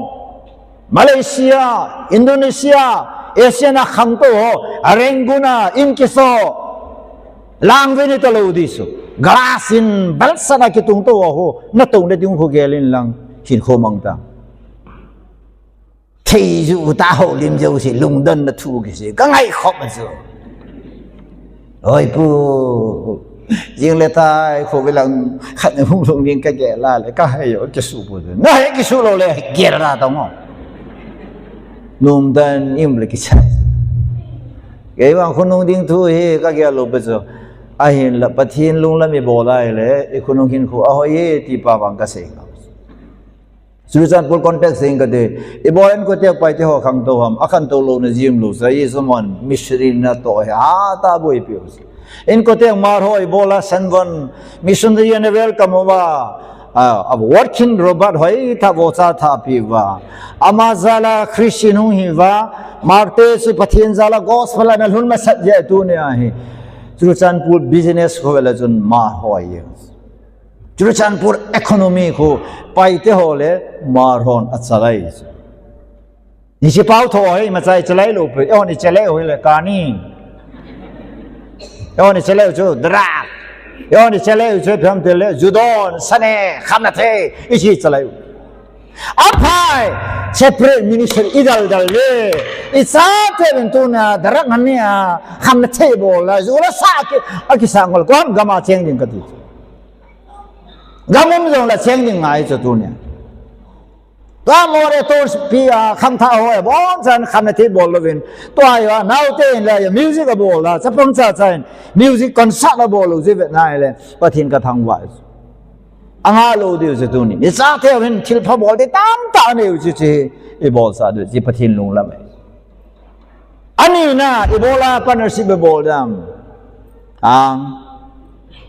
Malaysia, Indonesia, Asian a khangtou ho, a Rangoon a, in kiso, langvai ni ta lou di chu. Glass in, balsana kitung tou ho, na tou na ding khu gel in lang, hin khu mang ta. Thei ju ta ho lim jo si, lungdon na thu ki si, ka ngai khop a chu. Oi pu, jing le tai, khu ve lang, khat na hung lung ding ka gel la le, ka hai yo, kisu pu. Na hai kisu lou le, gel la ta ngo. Lungdon im le ki chai. Kei vang khonung ding thu hi ka gel lou pe chu. Ahin la Pathen lunglam i bol a le, i khonung hin khu a hoi e ti pa vang ka sei ngam. Churachandpur context in ka ti. I bol in ko te pai te ho khangtou ham, a khangtou lou na jim lou sa, i suman missionary na to he, ha ta boi pi us. In ko te mar ho i bol a san von missionary na welcome uva. A, a working robot hoi tha vocha tha pi va. Ama jal a Christian hung hi va. Marte chu Pathen jal a gospel a na lhun masat je tu ne ahi. Churachandpur business ko vela chun mar ho ye. Churachandpur economy ko pai te ho le mar hon a chalai. Ni si pau tho hoi ma chai chalai lou pe. Yo ni chalai hoi le kani. Yo ni chalai chu drug. Yo ni chalai chu pham te le judon sane kham na the. I si chalai. Aphai separate ministry i dal dal le. I sa te ben tu na drug ngan ni a kham na the bol la ju la sa ki a ki sa ngol ko ham gam a cheng ding ka ti. Gam um jong la cheng ding ngai chu tu ni. Tua Moreh tourist pi a kham tha ho e, bon chan kham na thi bol lou vin. Tua yo, nau te in la yo, music a bol la, chapang cha cha in, music concert a bol lou ji ve nai le, Pathen ka thangvah. Anga lou diu ji tu ni. Ni cha te hin thil pha bol te tam ta neu ji ji, i bol sa diu ji Pathen lunglam e. Ani na, i bol a partnership i bol dam. Ang.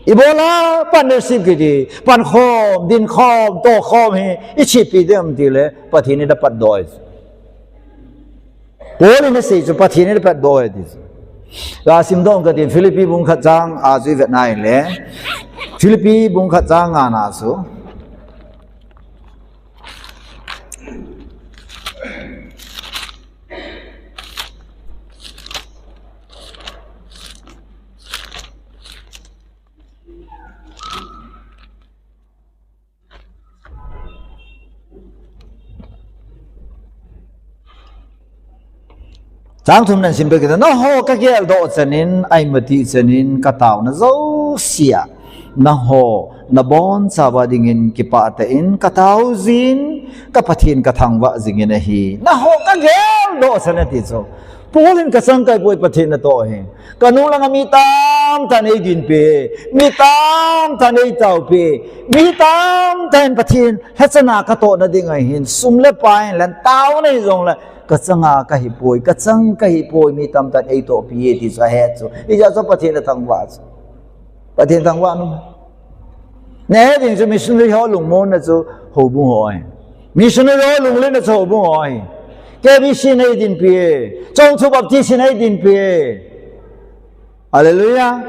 I bol a partnership kiti, pan khom, din khom, to khom hi, i chipi dam ti le, Pathen in a pat doi. Paul in a sei chu Pathen in a pat doi ti. La sim dong ka ti, Philippi bung khat chang, a chu i vet nai le. Philippi bung khat chang nga na chu. Chang thum nan sim pe kita, nangho ka geldoh chanin, aimati chanin, ka tauna josia. Nangho, na bonchauva dingin kipah tah in, ka tao jin, ka Pathen ka thangvah jingin ahi. Nangho ka geldoh chan ati chu. Paul in ka chang kai poi Pathen natoh hi. Ka nung langa mi tamtah in ei dinpi, mi tamtah in ei taopi, mi tamtah in Pathen lhachana ka tohna ding ahin, sum le pai in lan taona hijongle, ka changa ka hipoi, ka chang ka hipoi, mi tamtah in ei tohpi e ti chu ahet chu. Hijeh chun Pathen athangvah chu. Pathen thangvah nu. Nahet ding chu missionary ho lungmonna chu houbung ho ahi. Missionary ho lunglen a chou bung ho hi. K B C nei dinpi e. Chongchu Baptist nei dinpi e. Hallelujah.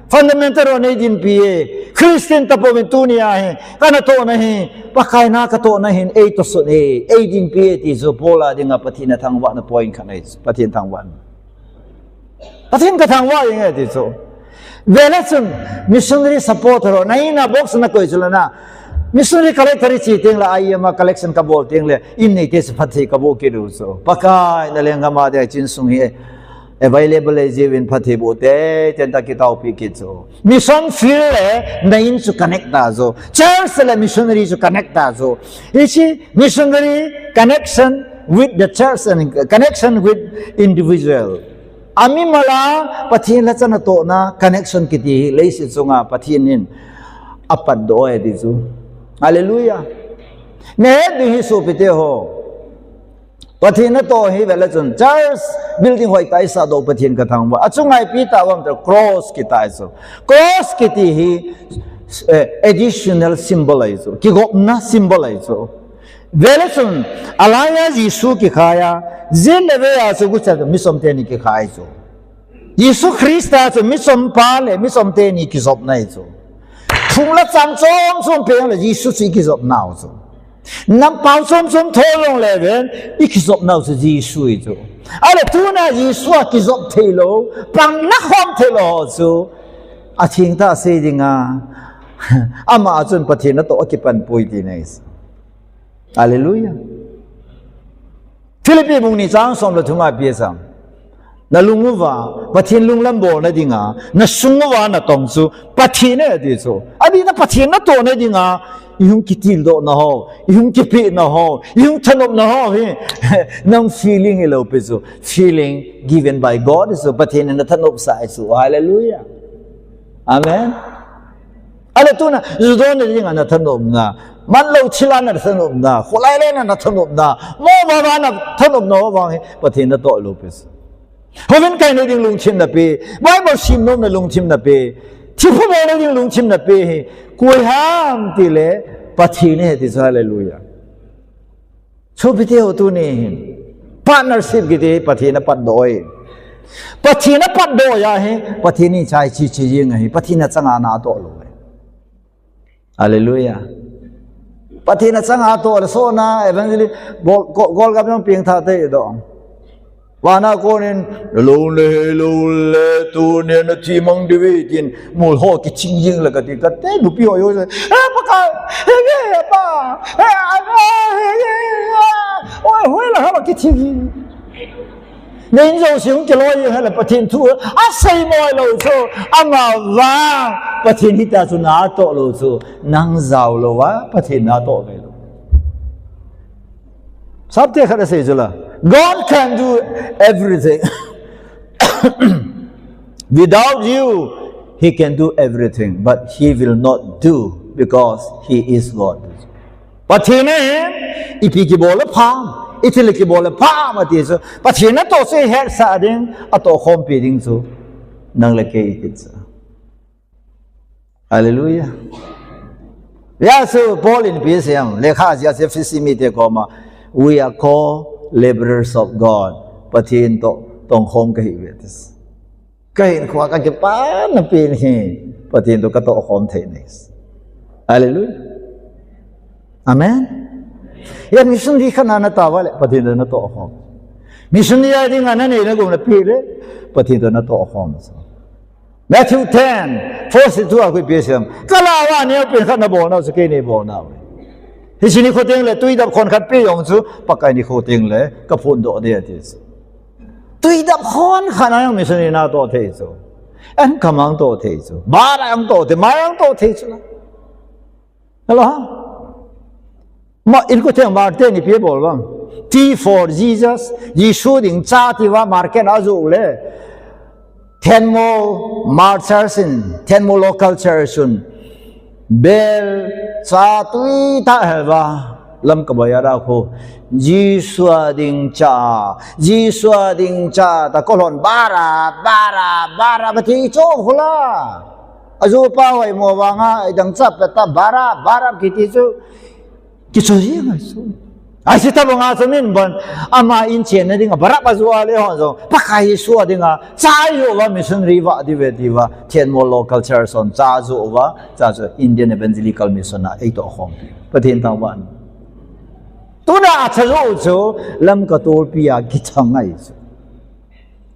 Fundamental ho nei dinpi e. Christian tapouvin tunia hi. Kana tohna hi. Pakai na katohna hin ei tohsun e. Ei dinpi e ti chu Paul a dinga Pathen a thangvahna point khat nei. Pathen thangvahna. Pathen ka thangvah inge ti chu. Vele chun missionary supporter ho, na in a box na koi chu la na. Missionary collector i chi teng le, I M a collection ka bol teng le, in nei te chu phatthei ka boh kit u chu. Pakai na lenggam a dia chin sung hi available ei jiuvin phatthei boh teitei ta kitao pi kit chu. Mission field le na in chu connect ta chu. Church le missionary chu connect ta chu. Hiche missionary connection with the church and connection with individual. Amimal a Pathen le chana tohna connection kiti hi leiset chunga Pathen in apatdoh e ti chu. Hallelujah. Nahet ding hi sopite ho. Pathen natoh hi vele chun church building hoitah i sahdoh Pathen ka thangvah. Achunga ipi tah uvem tile cross kitai chu. Cross kiti hi, eh, additional symbol ahi chu. Kigopna symbol ahi chu. Vele chun, alai a Jesu kikhai a, jin le vei a chu gucha chu michom teni kikhai chu. Jesu Christa chu michom pa le michom teni kijopna ahi chu. Thum le chang chom chom peng le Jesu chu i kijopnau chu. Nampau chom chom thol long le ven, i kijopnau chu Jesu ahi chu. Ahile tuna Jesu a kijop theilou, pang la khom theilou chu. Atheng tah sei dinga. Ama a chun Pathen natoh akipan poi ti nei. Hallelujah. Philippi bung ni chang som le thum a ipi asei. Na lung uva, Pathen lunglam bolna dinga, na sung uva natong chu, Pathen ahi ti chu. Abina Pathen natohna dinga, i hung kitildohna ho, i hung kipehna ho, i hung thanopna ho hi, nang feeling hilou pi chu. Feeling given by God chu, Pathen in nathanop sah chu. Hallelujah. Amen. Ahile tuna, ju donna dinga nathanopna, manlou thil a nathanopna, kholai le na nathanopna, mo ba ba nathanopna ho vang hi, Pathen natoh lou pi chu. Hovin kaina ding lungthim nape, Bible simnomna lungthim nape, thi phubolna ding lungthim nape hi, koi ham tile, Pathen ahi ti chu, hallelujah. Sopite ho tuni hin, partnership kiti Pathen apatdoh e. Pathen apatdoh a hi, Pathen in chai chi chi jing ahi, Pathen achanga natoh lou e. Hallelujah. Pathen achanga toh le sona evangelist gol, gol, gol gam jong peng tha te do. Vana konin, lou le, lou le, tunia nathi mang diu ve tin, mol ho kiching jing le kati, kate, nupi ho jong, eh, Pakai, eh, eh, pa, eh, eh, eh, eh, oi, hoi la, haba kiching jing. Nei in jouse hung kiloi jing hela Pathen thu, asei moi lou chu, ama vang, Pathen hita chu natoh lou chu, nang jao lou a, Pathen natoh ve lou. Sapte khat asei chu la. God can do everything. Without you, he can do everything, but he will not do because he is God. Pathen in, ipi kibol le pham, ithil kibol le pham ati chu. Pathen natoh chu ihetsah ding, atohkhompi ding chu. Nang le kei iti chu. Hallelujah. Hijeh chun Paul in ipi asei em, lekha jih a chu Ephesi mite koma, we are co-laborers of God. Pathen toh tongkhom kahi uve ati. Kahinkhoa kakipana pen hi, Pathen toh katohkhom thei nei. Hallelujah. Amen. Hia missionary khat na natoh uva le, Pathen toh natohkhom. Missionary a dinga nanei nagou nape le, Pathen toh natohkhom. Matthew ten, forty-two a khu ipi asei em. Kalah uva neopen khat nabolnau chu kei neibolnau. Hiche nikho teng le, tui dap khon khat pe jong chu, Pakai nikho teng le, kaphondoh ding ati chu. Tui dap khon khat a jong missionary natoh thei chu. An kamang toh thei chu. Bara jong toh thei, mai jong toh thei chu la. Hello, ha? Ma, in ko theng mar te ni pi bol bang. Tea for Jesus, Jesu ding cha ti uva market a jou le. Thenmo Mar Church in, Thenmo local church un. Bel cha tui ta hel uva. Lamka Bazar a khu. Jesu a ding cha, Jesu a ding cha, ta kolhon bara, bara, bara, ba ti chu khu la. Ajopa hoimo vanga, idang cha pe ta bara, bara kiti chu. Kichoi ngai su. Ai si ta banga chu min ban. Ama in chen na dinga Barabba jua le hon jong. Pakai Jesu a dinga. Chai jua missionary va di ve di va. Thian mo local church on cha jua va. Cha chu Indian Evangelical Mission a ei to khom. Pathian tang van. Tuna a cha jua chu Lamka tulpi a kichang ngai chu.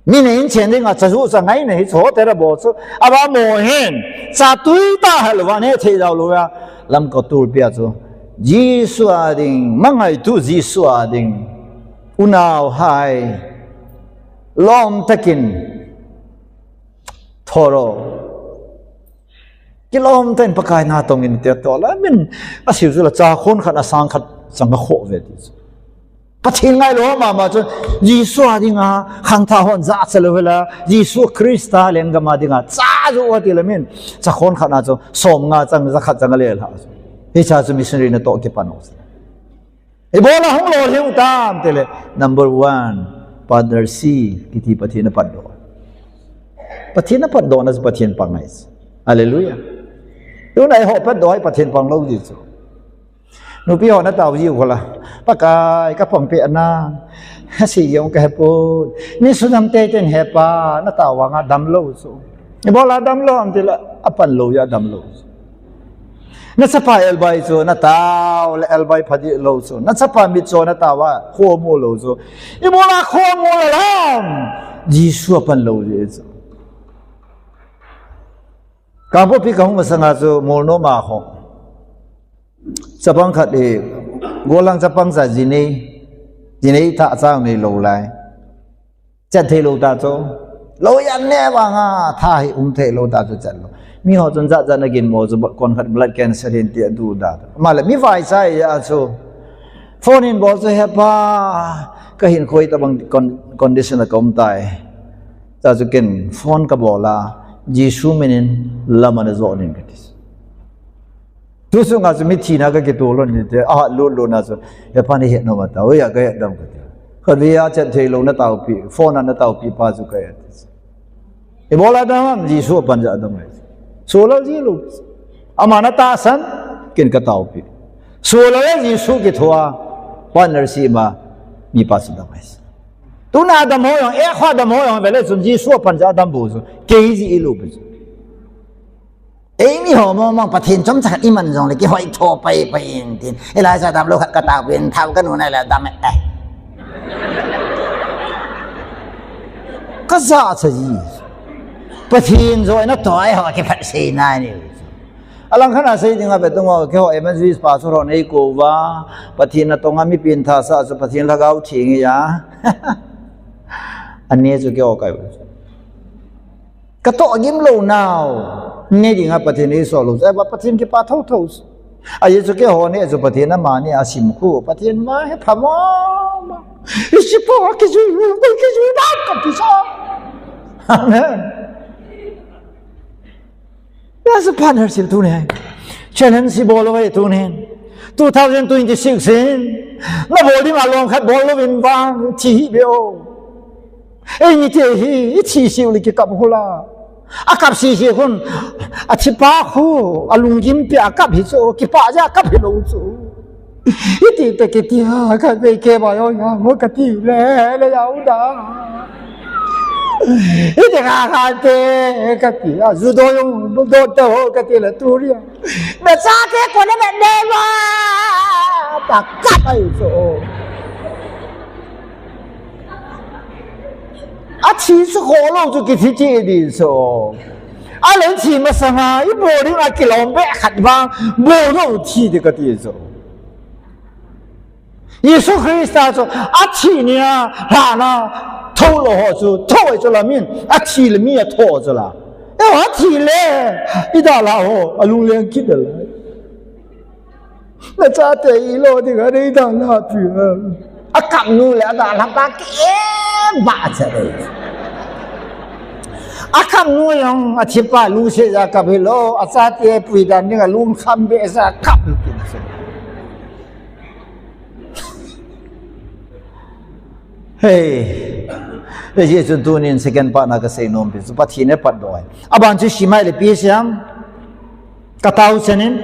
Mi nei in chen ding a cha ju cha ngai nei chu te ra bo chu. Aba mo hin. Cha tui ta hal va ne thei dau lu ya. Lamka tulpi a chu. Jesu a ding, mangaitu Jesu a ding. Unau hai. Lom takin. Thoro. Kilom takin Pakai na tong in te to la min. A siu chu la cha khon khat a sang khat chang kho ve ti chu. Pathian ngailou mama chu Jesu a dinga khangthah hon ja cha lou hela, Jesu Christa lenggam a dinga cha ju a ti la min, cha khon khat na chu som nga chang ja khat chang a le la. Hicha chu missionary na to kipan u. Ibola hung lolhin u tam ti le, number one, partnership, kiti Pathian a pat do. Pathian a pat do na chu Pathian pang ngai. Hallelujah. Tuna i ho pat do ai Pathian pang lou ji chu. Nupi ho na tao ji u la. Pakai ka pang pe ana. Ha si yong ka hepu. Ni sunam te ten hepa na tao wa nga dam lou chu. Ibola dam lou am ti la a pan lou ya dam lou. Na chapa elbai chu na tao le elbai phadi lou chu. Na chapa mit chu na tao wa kho mu lou chu. Ibola kho mu la lam. Jesu a pan lou ji chu. Kangpokpi ka hung masanga chu Molnom a ho. Chapang khat e, golang chapang sa jinei, jinei tha chang nei lou lai. Chat thei lou ta chu. Lou yan ne vang a, tha hi um thei lou ta chu chat lou. Mi ho chun jat jat na gin mo chu kon khat blood cancer hin ti a du da. Ma le mi vai sai ya chu. Phone in bol chu hepa, ka hin khoi ta bang con-, condition a ka um tai. Cha chu ken phone ka bol a, Jesu min in lam ana jo nin ka ti. Tu sunga chu mi thina ka kitu lou ni te, a lut lut na chu, hepa ni het nom a ta, oi a ka het dam ka ti. Khat ve a chat thei lou na tao pi, phone a na tao pi pa chu ka het. Ibola dam am, Jesu a pan ja dam ai. Sulal ji lou. Ama na tahsan, ken ka tao pi. Sulal le Jesu kithua, partnership ma, mi pa chu dam ai. Tuna dam ho yong, e kho dam ho yong, vele chun Jesu a pan ja dam bu chu. Kei ji i lou pi chu. Ei mi ho mo mang Pathian chom cha khat i man jong le kihoi tho pai pai in tin. Elijah dam lou khat ka tao pi in thao ka nu na la dam e. Ka ja cha ji. Pathian jo na to ai ho kiphat sei na ni. Alang khat a sei ding a ve tung o keiho evangelist pastor ho nei ko va. Pathian na tong a mi pin tha sa chu Pathian lhagao thing ya. Ani chu keiho kai. Ka to gim lou nau. Ne ding a Pathian i so lou. Eva Pathian kipa tho tho. A ye chu keiho ne chu Pathian ama ne a sim khu. Pathian ma he pha ma ma. I si po ki ju, ki ju na ka pi sa. Amen. That's a partnership tuni. Challenge si bol vai tuni. Two thousand twenty-six in. Na bol ding a long khat bol lou vin vang thi hi be o. Ei ni te hi, i thi siu le kikap hula. A kap si si hun. A thi pa khu, a lunggim pi a kap hi chu, kipa ja kap hi lou chu. Iti te kiti ha, ka ve ke ba yo ya, mo kati le, le ya u da. Iti ka ka te, kati, a ju do yo, do te ho, kati le tu ri. Me cha te ko ne me ne ma. Ta ka ai so. A thi su ko lo chu ki thi ti di so. A len thi ma sanga, i bo ri a kilom be khat ba, bo lo thi di kati so. Jesu Christa chu a thi nia, hla na, tho lo ho chu, tho chu la min, a thi le mi a tho chu la. E a thi le, i da la ho, a lung leng kit da la. Na cha te i lo di ga dei da la pi. A kap nu le a da la pa ki e ba cha dei. A kap nu yong, a thi pa lu se ja kap hi lo, a cha te pui dan ding a lung kham be sa kap hi kin se. Hei. Hei, Jesu tunin second part na ka sei nom pi. Chu Pathian e pat doi. Aban chu simai le pi siam. Ka tao chenin.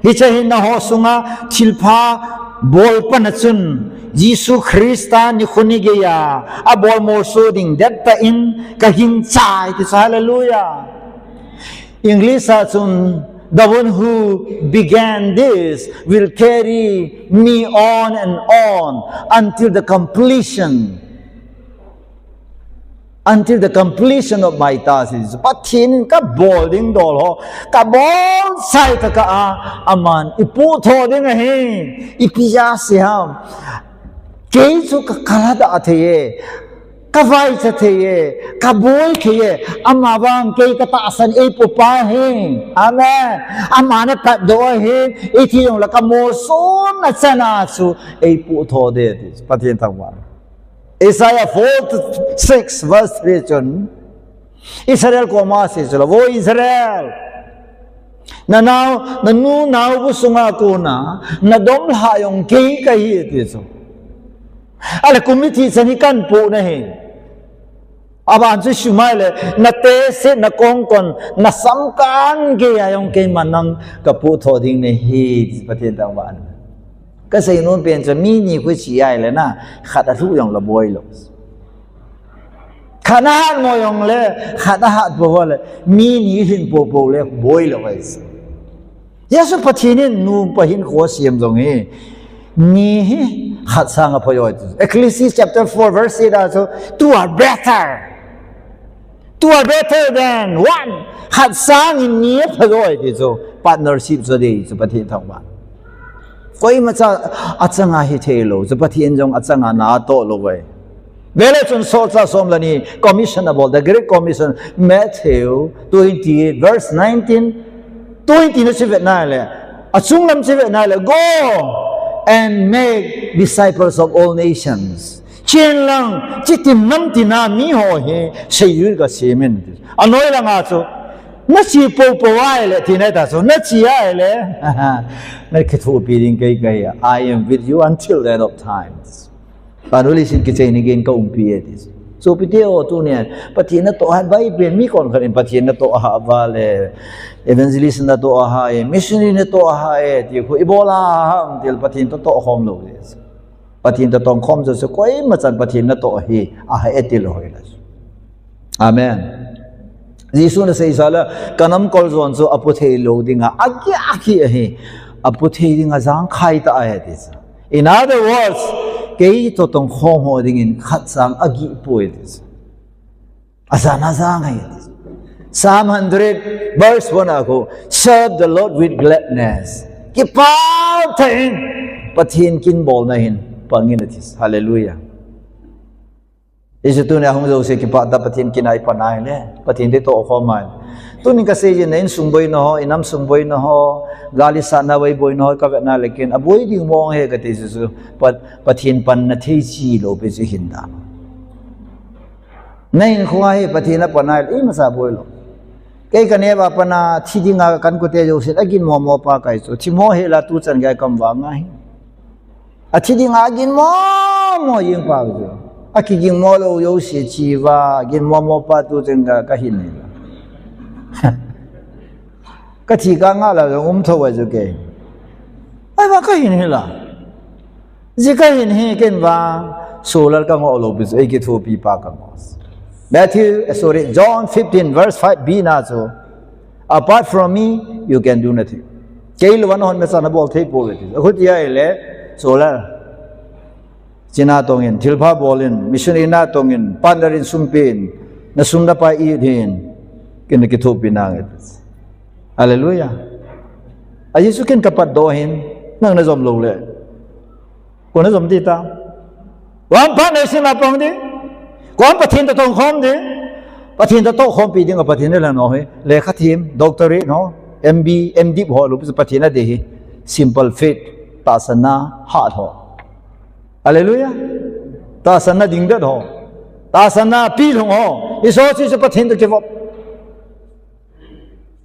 Hiche hi nangho sunga thilpha bolpana chun Jesu Christa nikho nigeiya abol molso ding dettah in kahin chai ti chu, hallelujah. English a chun, "The one who began this will carry me on and on until the completion." Until the completion of my task is, Pathen in kabol ding dol ho, kabol chai tokah a, aman eipuhtho ding ahi, ipi asei ham. Kei chu ka, kalhadah thei e, kavaicha thei e, kaboi thei e, amavang kei katahsan eipoh pa ahi. Amen. Aman apatdoh ahi, iti jongle kamolsona chana chu eipuhtho ding ti, Pathen thangvah. Isaiah forty-six verse three chun, Israel koma asei chu la, "Vo Israel, nanao, nanu naobu sunga kona, nadom lhah jong kei kahi," ti chu. Ahile kum ithih chan hi kahin poh nahi. Aban chu sumai le, "Natehse, nakongkon, nasamkan geiya jong keiman nang kapuhtho ding nahi," ti Pathen thangvah. Kasei nom pen chu mi ni khu che ahile na, khat alhuh jongle boilou. Khat ahat mo jongle, khat ahat pou le, mi ni lhin poupou le boilou ahi. Jesu Pathen in nu pa hinkho asem jong hi, ni hi khat sanga phajoi. Ecclesiastes chapter four verse eight a chu, "Two are better. Two are better than one." Khat sangin ni aphajoi ti chu, partnership chu dei chu Pathen thangvah. Koimacha achanga hithei lou chu, Pathen jong achanga na atoh lou ve. Vele chun solchah som le ni commission abol, the Great Commission, Matthew twenty-eight verse nineteen, twenty na chu vet nale, achung lam chu vet nale, "Go and make disciples of all nations." Chen lang, chitin namtina miho hi seijui kasem in. Anoi langa chu, "Nache poupou ahile," ti nai ta chu, "Nache ahile, nakithopi ding kei kahi, I am with you until the end of times." Panu leiset kichai ni geiyin kaumpi e ti. Sopite ho, tunia Pathen natoh ahat val pen, mi konkhat in Pathen natoh ahat val e, evangelist natoh ahat e, missionary natoh ahat e, ti khu ibola ham til Pathen toh tohkhom lou e. Pathen toh tongkhom chu koimachan Pathen natoh hi ahat e ti lou hoi la. Amen. Jesu in asei sa le, "Kanamkol jon chu aputhei lou dinga, agih agih ahi, aputhei dinga jangkhai tah ahi," ti sa. In other words, kei toh tongkhom ho dingin khat sang agih poi ti sa. Ajana jang ahi ti sa. Psalm hundred verse one a khu, "Serve the Lord with gladness." Kipah tah in Pathen kin bolna hin pang in ati sa. Hallelujah. Hichu tunia hung jouse kipah tah Pathen kin a ipan ahile, Pathen toh tohkhom ahile. Tunin kasei jin na insung boina ho, inam sung boina ho, gal isatna vei boina ho, kavet nale ken, aboi ding mong ahi kati chu chu, Pat-, Pathen panna thei chi lou pi chu hin dan. Na hinkho a hi Pathen apan ahile, imacha boi lou. Kei kaneo a pat a thi dinga kahin kote jousen, agin momo pa kahi chu. Thimo hel a tuchan gei kam vang ahi. Athi dinga agin momo jing pa chu. Akigin mo lou jouse chi uva, gin momo pa tuchan gei kahin hila. Kathi kanga la jong um thou a chu kei. Ahivang kahin hila. Jeh kahin hi ken vang, solar kangoh lou pi chu, eikithopi pa kangoh. Matthew, eh, sorry, John fifteen verse five B na chu, "Apart from me, you can do nothing." Kei lou a nahon masa nabol thei pouve ti. Akhuti ahile, solar. China tongin, thilpha bolin, missionary na tongin, partner in sum pen, nasum napai it hin, ken nakithopi nange. Hallelujah. A Jesu ken kapatdoh hin, nang najom lou le. Koi najom ding ta. Koi partnership a pang ding. Koi Pathen toh tongkhom ding. Pathen toh tohkhompi ding a Pathen in alan u hi. Lekha them, doctorate ho, M B, M.Div ho, lou pi chu Pathen adei hi. Simple faith, tahsanna hat ho. Hallelujah. Tahsanna dingdet ho. Tahsanna pilhung ho. Isoh chu Pathen toh kivop.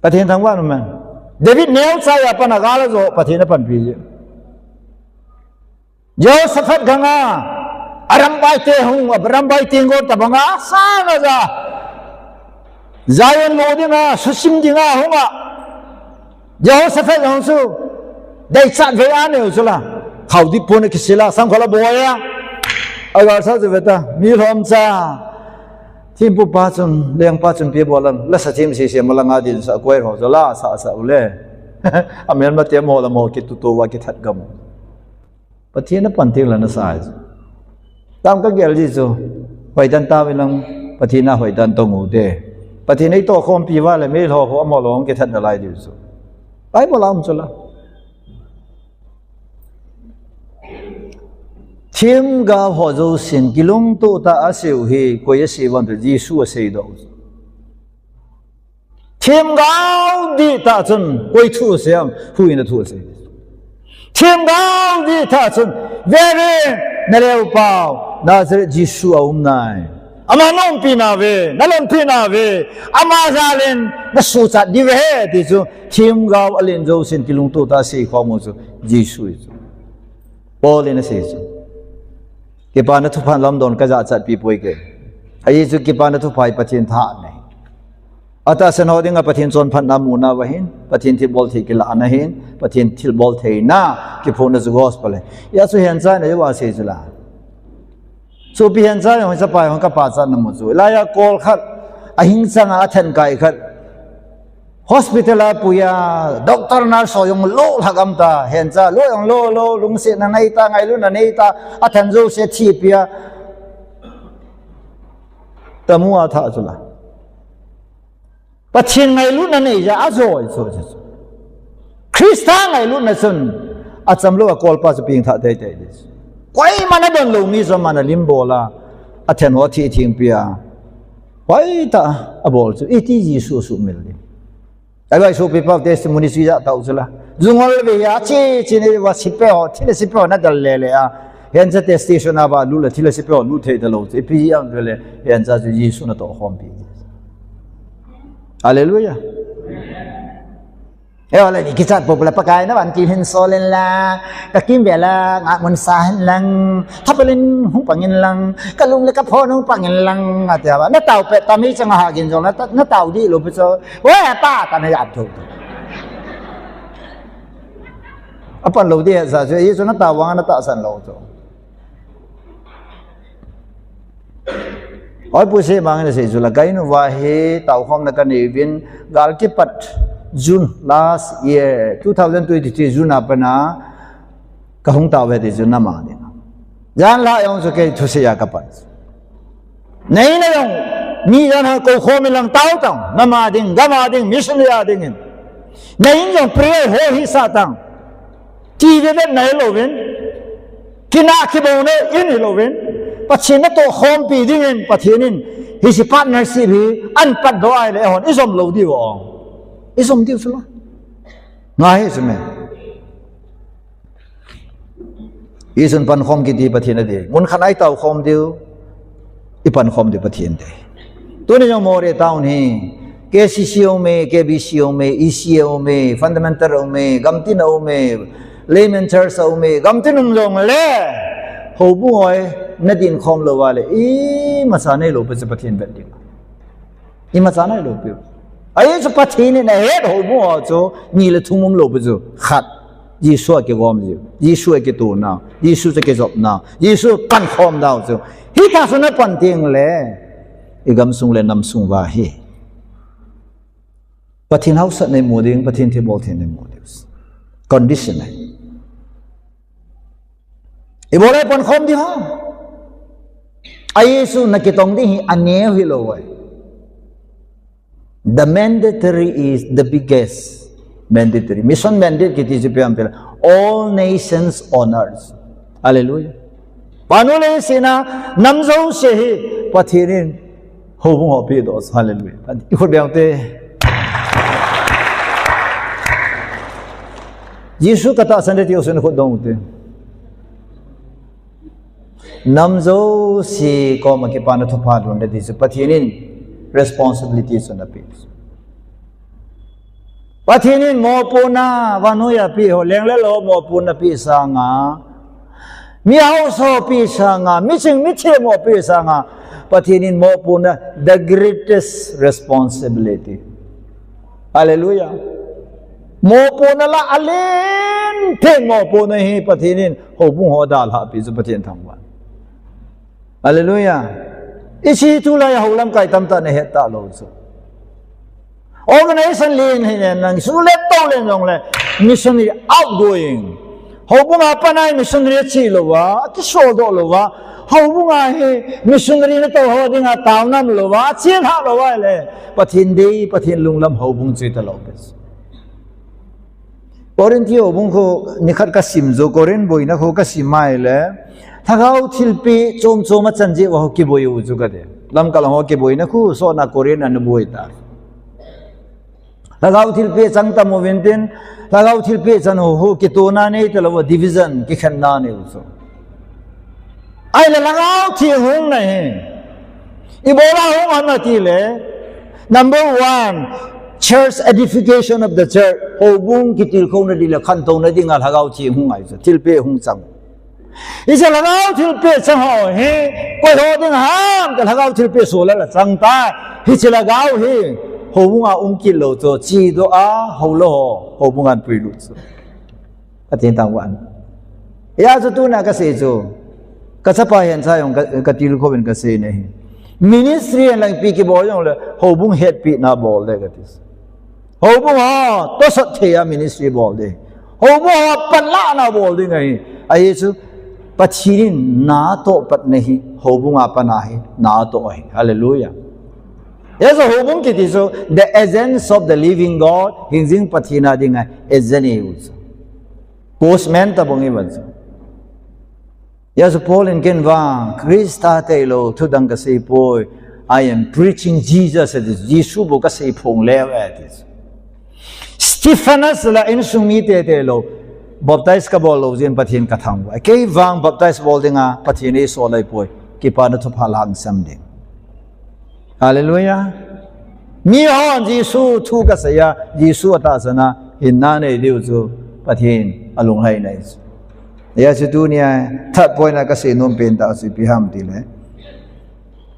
Pathen thangvah in um hen. David neocha a pat a gal ajo, Pathen in apanpi ji. Jehoshaphat ganga, arambai te hung, arambai te ngol tabanga, sang aja. Zion lo dinga, susim dinga hunga. Jehoshaphat jong chu, Deichat ve a neu chu la. Khao dih pon a kisila, samkhat la boi a. Agalsa chu ve ta, mi lhom cha. Thempu pa chun, lengpa chun pi bol lang, lasa them sese ma langa din sa koi ho chu la, sa sa u le. Amelmate mo la mo kitutu va kithat gam. Pathen a pan teng la nasa. Tam ka gel ji chu. Hoitan ta ve lang, Pathen a hoitan tong u te. Pathen ei tohkhompi va le, mi lho ho mo lo kithat nalai diu chu. Bible a um chu la. Themgao ho jousen kilungto tah a asei u hi, koi asei uvem ti le Jesu asei doh u. Themgao dihtah chun koi thu asei em, huhhingna thu asei. Themgao dihtah chun, veuvin, na lengpa u, Nazareth Jesu aum nai. Ama na umpi nauve, na lhonpi nauve, ama jal in na suhchat diu ahi ti chu, themgao alen jousen kilungto tah a asei khom u chu, Jesu ahi chu. Paul in asei chu. Kipana thupha lamdon ka jachat pi poi ke. Ajeh chu kipana thupha hi Pathen tha nei. Atahsan ho dinga Pathen chonphatna muna va hin, Pathen thilbol thei kilahna hin, Pathen thilbol theina kiphona chu gospel ahi. Hia chu hiancha nei va sei chu la. Sopi hiancha jong, chapa jong ka pachatna mu chu. Hilai a kol khat, ahing chang a athen kai khat. Hospital a pui a, doctor nurse ho jong lo lha gam ta, hiancha lo jong lo lo, lungsetna nei ta, ngailutna nei ta, athen jouse thi pi a. Tamu a tha chu la. Pathen ngailutna nei jeh a ajoi chu, chu, chu. Christa ngailutna chun achamlou a kolpa chu pengthah teitei ding. Koiman adon lou mi chu aman alim bol a, athen ho athi thengpi a. Hoitah a abol chu, iti Jesu asuhmil ding. Ahivang sopi pau testimony chu ijat tah u chu la. Jungol ve a che che nei va sipe ho, thilha sipe ho nadal le le a. Hiancha te station a va lut le thilha sipe ho lut thei talou chu. Ipi jeh ham ti le, hiancha chu Jesu natoh khompi. Hallelujah. Eiho le ni kichat pop le Pakai na van kihin sol in lang, ka kimvel a ngahmun sa hen lang, thapel in hung pang in lang, ka lung le ka phon hung pang in lang, ati a va. Na tao pet tam hi chang a ha gin jong, na ta-, na tao dih lou pi chu, we pa ta na jap tho. Apan lou dih sa chu, Jesu na tao vang na tahsan lou chu. Oi, pu se mang na sei chu la, ka in uva hi taokhomna ka nei uvin, gal kipat June last year, two thousand twenty-three June a pat a, ka hung tao ve ti chu nama ding. Jan la jong chu kei thusei a ka pan. Nei na jong, mi jan ha kou khom in lang tao tang, nama ding, gam a ding, mission a ding in. Nei in jong prayer ho hi sa tang. Ti ve vet na hi louvin, kina kibou na in hi louvin, Pathen natoh khompi ding in, Pathen in, hiche partnership hi, ahin patdoh a ahile, eihon, ijom lou diu o. Ijom diu chu la. Ngai hi chu me. Ijom pankhom kiti Pathen a dei. Mun khat a itao khom diu. Ipan khom diu Pathen dei. Tuni jong Moreh town hi, K C C a um e, K B C a um e, E C a um e, Fundamental a um e, Gamtin a um e, Layman Church a um e, Gamtin um jong le, houbung hoi, nadin khom lou va le, imacha nei lou pi chu Pathen vet ding. Imacha nei lou pi. Ahi chu Pathen in ahet houbung ho chu, ni le thum um lou pi chu, khat. Jesu a kigom jiu, Jesu a kitoh nau, Jesu a kijop nau, Jesu pankhom nau chu. Hitah chu na pan teng le, i gamsung le namsung va hi. Pathen haosatna imu ding, Pathen thilbol theina imu ding. Condition ahi. Ibol a ipankhom ding ham. Ahi chu na kitong ding hi aneo hilou ahi. The mandatory is the biggest mandatory. Mission mandate kiti chu ipi ham ti le, all nations on earth. Hallelujah. Vannoi leiset a nam jouse hi Pathen in houbung ho pedoh. Hallelujah. I khut beng u te. Jesu katahsan e ti jouse in khut dong u te. Nam jouse koma kipana thupha lhun ding ti chu Pathen in responsibility chu anapeh. Pathen in mopohna vannoi a apeh ho, leng le lou mopohna apeh sanga, mi haosa ho apeh sanga, miching mithem ho apeh sanga, Pathen in mopohna, the greatest responsibility. Hallelujah. Mopohna lah a alen thei mopohna hi Pathen in houbung ho dalhah pi chu Pathen thangvah. Hallelujah. Hiche tulai a hou lamkai tamtah nahet talou chu. Organization len hi nen nang sulet to len jongle missionary outgoing. Houbung a pat a missionary ache louva, akisol doh louva. Houbung a hi missionary nato ho dinga taona um louva, achelhah louva le. Pathen dei, Pathen lunglam houbung chu talou pi. Korinthi houbung kho nikhat kasim jo, Korinth boina kho kasim mai le. Lhagao thilpeh chom chom a chan jeh uva ho kiboi u chu kati. Lamkal ho kiboina khu sotna Korinth ana boi ta. Lhagao thilpeh chang tam uvin tin, lhagao thilpeh chan ho ho kitona nei talou, division kikhenna nei u chu. Ahile lhagao theng hung na hi. Ibola hung ham ati le. Number one, church edification of the church. Houbung kitilkhouna ding le khantouna dinga lhagao theng hung ahi chu. Thilpeh hung chang. Hiche lhagao thilpeh chang ho hi, koi ho ding ham, ti lhagao thilpeh sola la chang ta. Hiche lhagao hi, houbung a um kit lou chu, chedoh a, houlou ho, houbung a puilut chu. Pathen thangvah. Hijeh chun tuna kasei chu, kachapa hin cha jong ka, katilkhou in kasei nahi. Ministry in lang ipi kibol jongle, houbung hetpina bol ding kati. Houbung ho, tosot thei a ministry bol ding. Houbung ho, panlahna bol ding ahi. Ahi chu, Pathen in natoh patna hi, houbung a pat a hi, natoh ahi. Hallelujah. Hijeh chun houbung kiti chu, the agents of the living God, hingjing Pathen a dinga agent ahi u chu. Postman tabang iban chu. Hijeh chun Paul in ken vang, Christa tailou, thudang kasei poi. I am preaching Jesus, ati. Jesu bou kasei phong leu e, ati. Stephanas lah a insung mite tailou, baptize kabol lou jeh in Pathen kathangvah. Kei vang baptize bol dinga, Pathen in eisol lai poi. Kipana thupha lah a kasam ding. Hallelujah. Mihon Jesu thu kasei a, Jesu atahsan a, hinna nei diu chu, Pathen alunglhaina ahi chu. Hijeh chun tunia, third point a kasei nom pen tah chu ipi ham tile.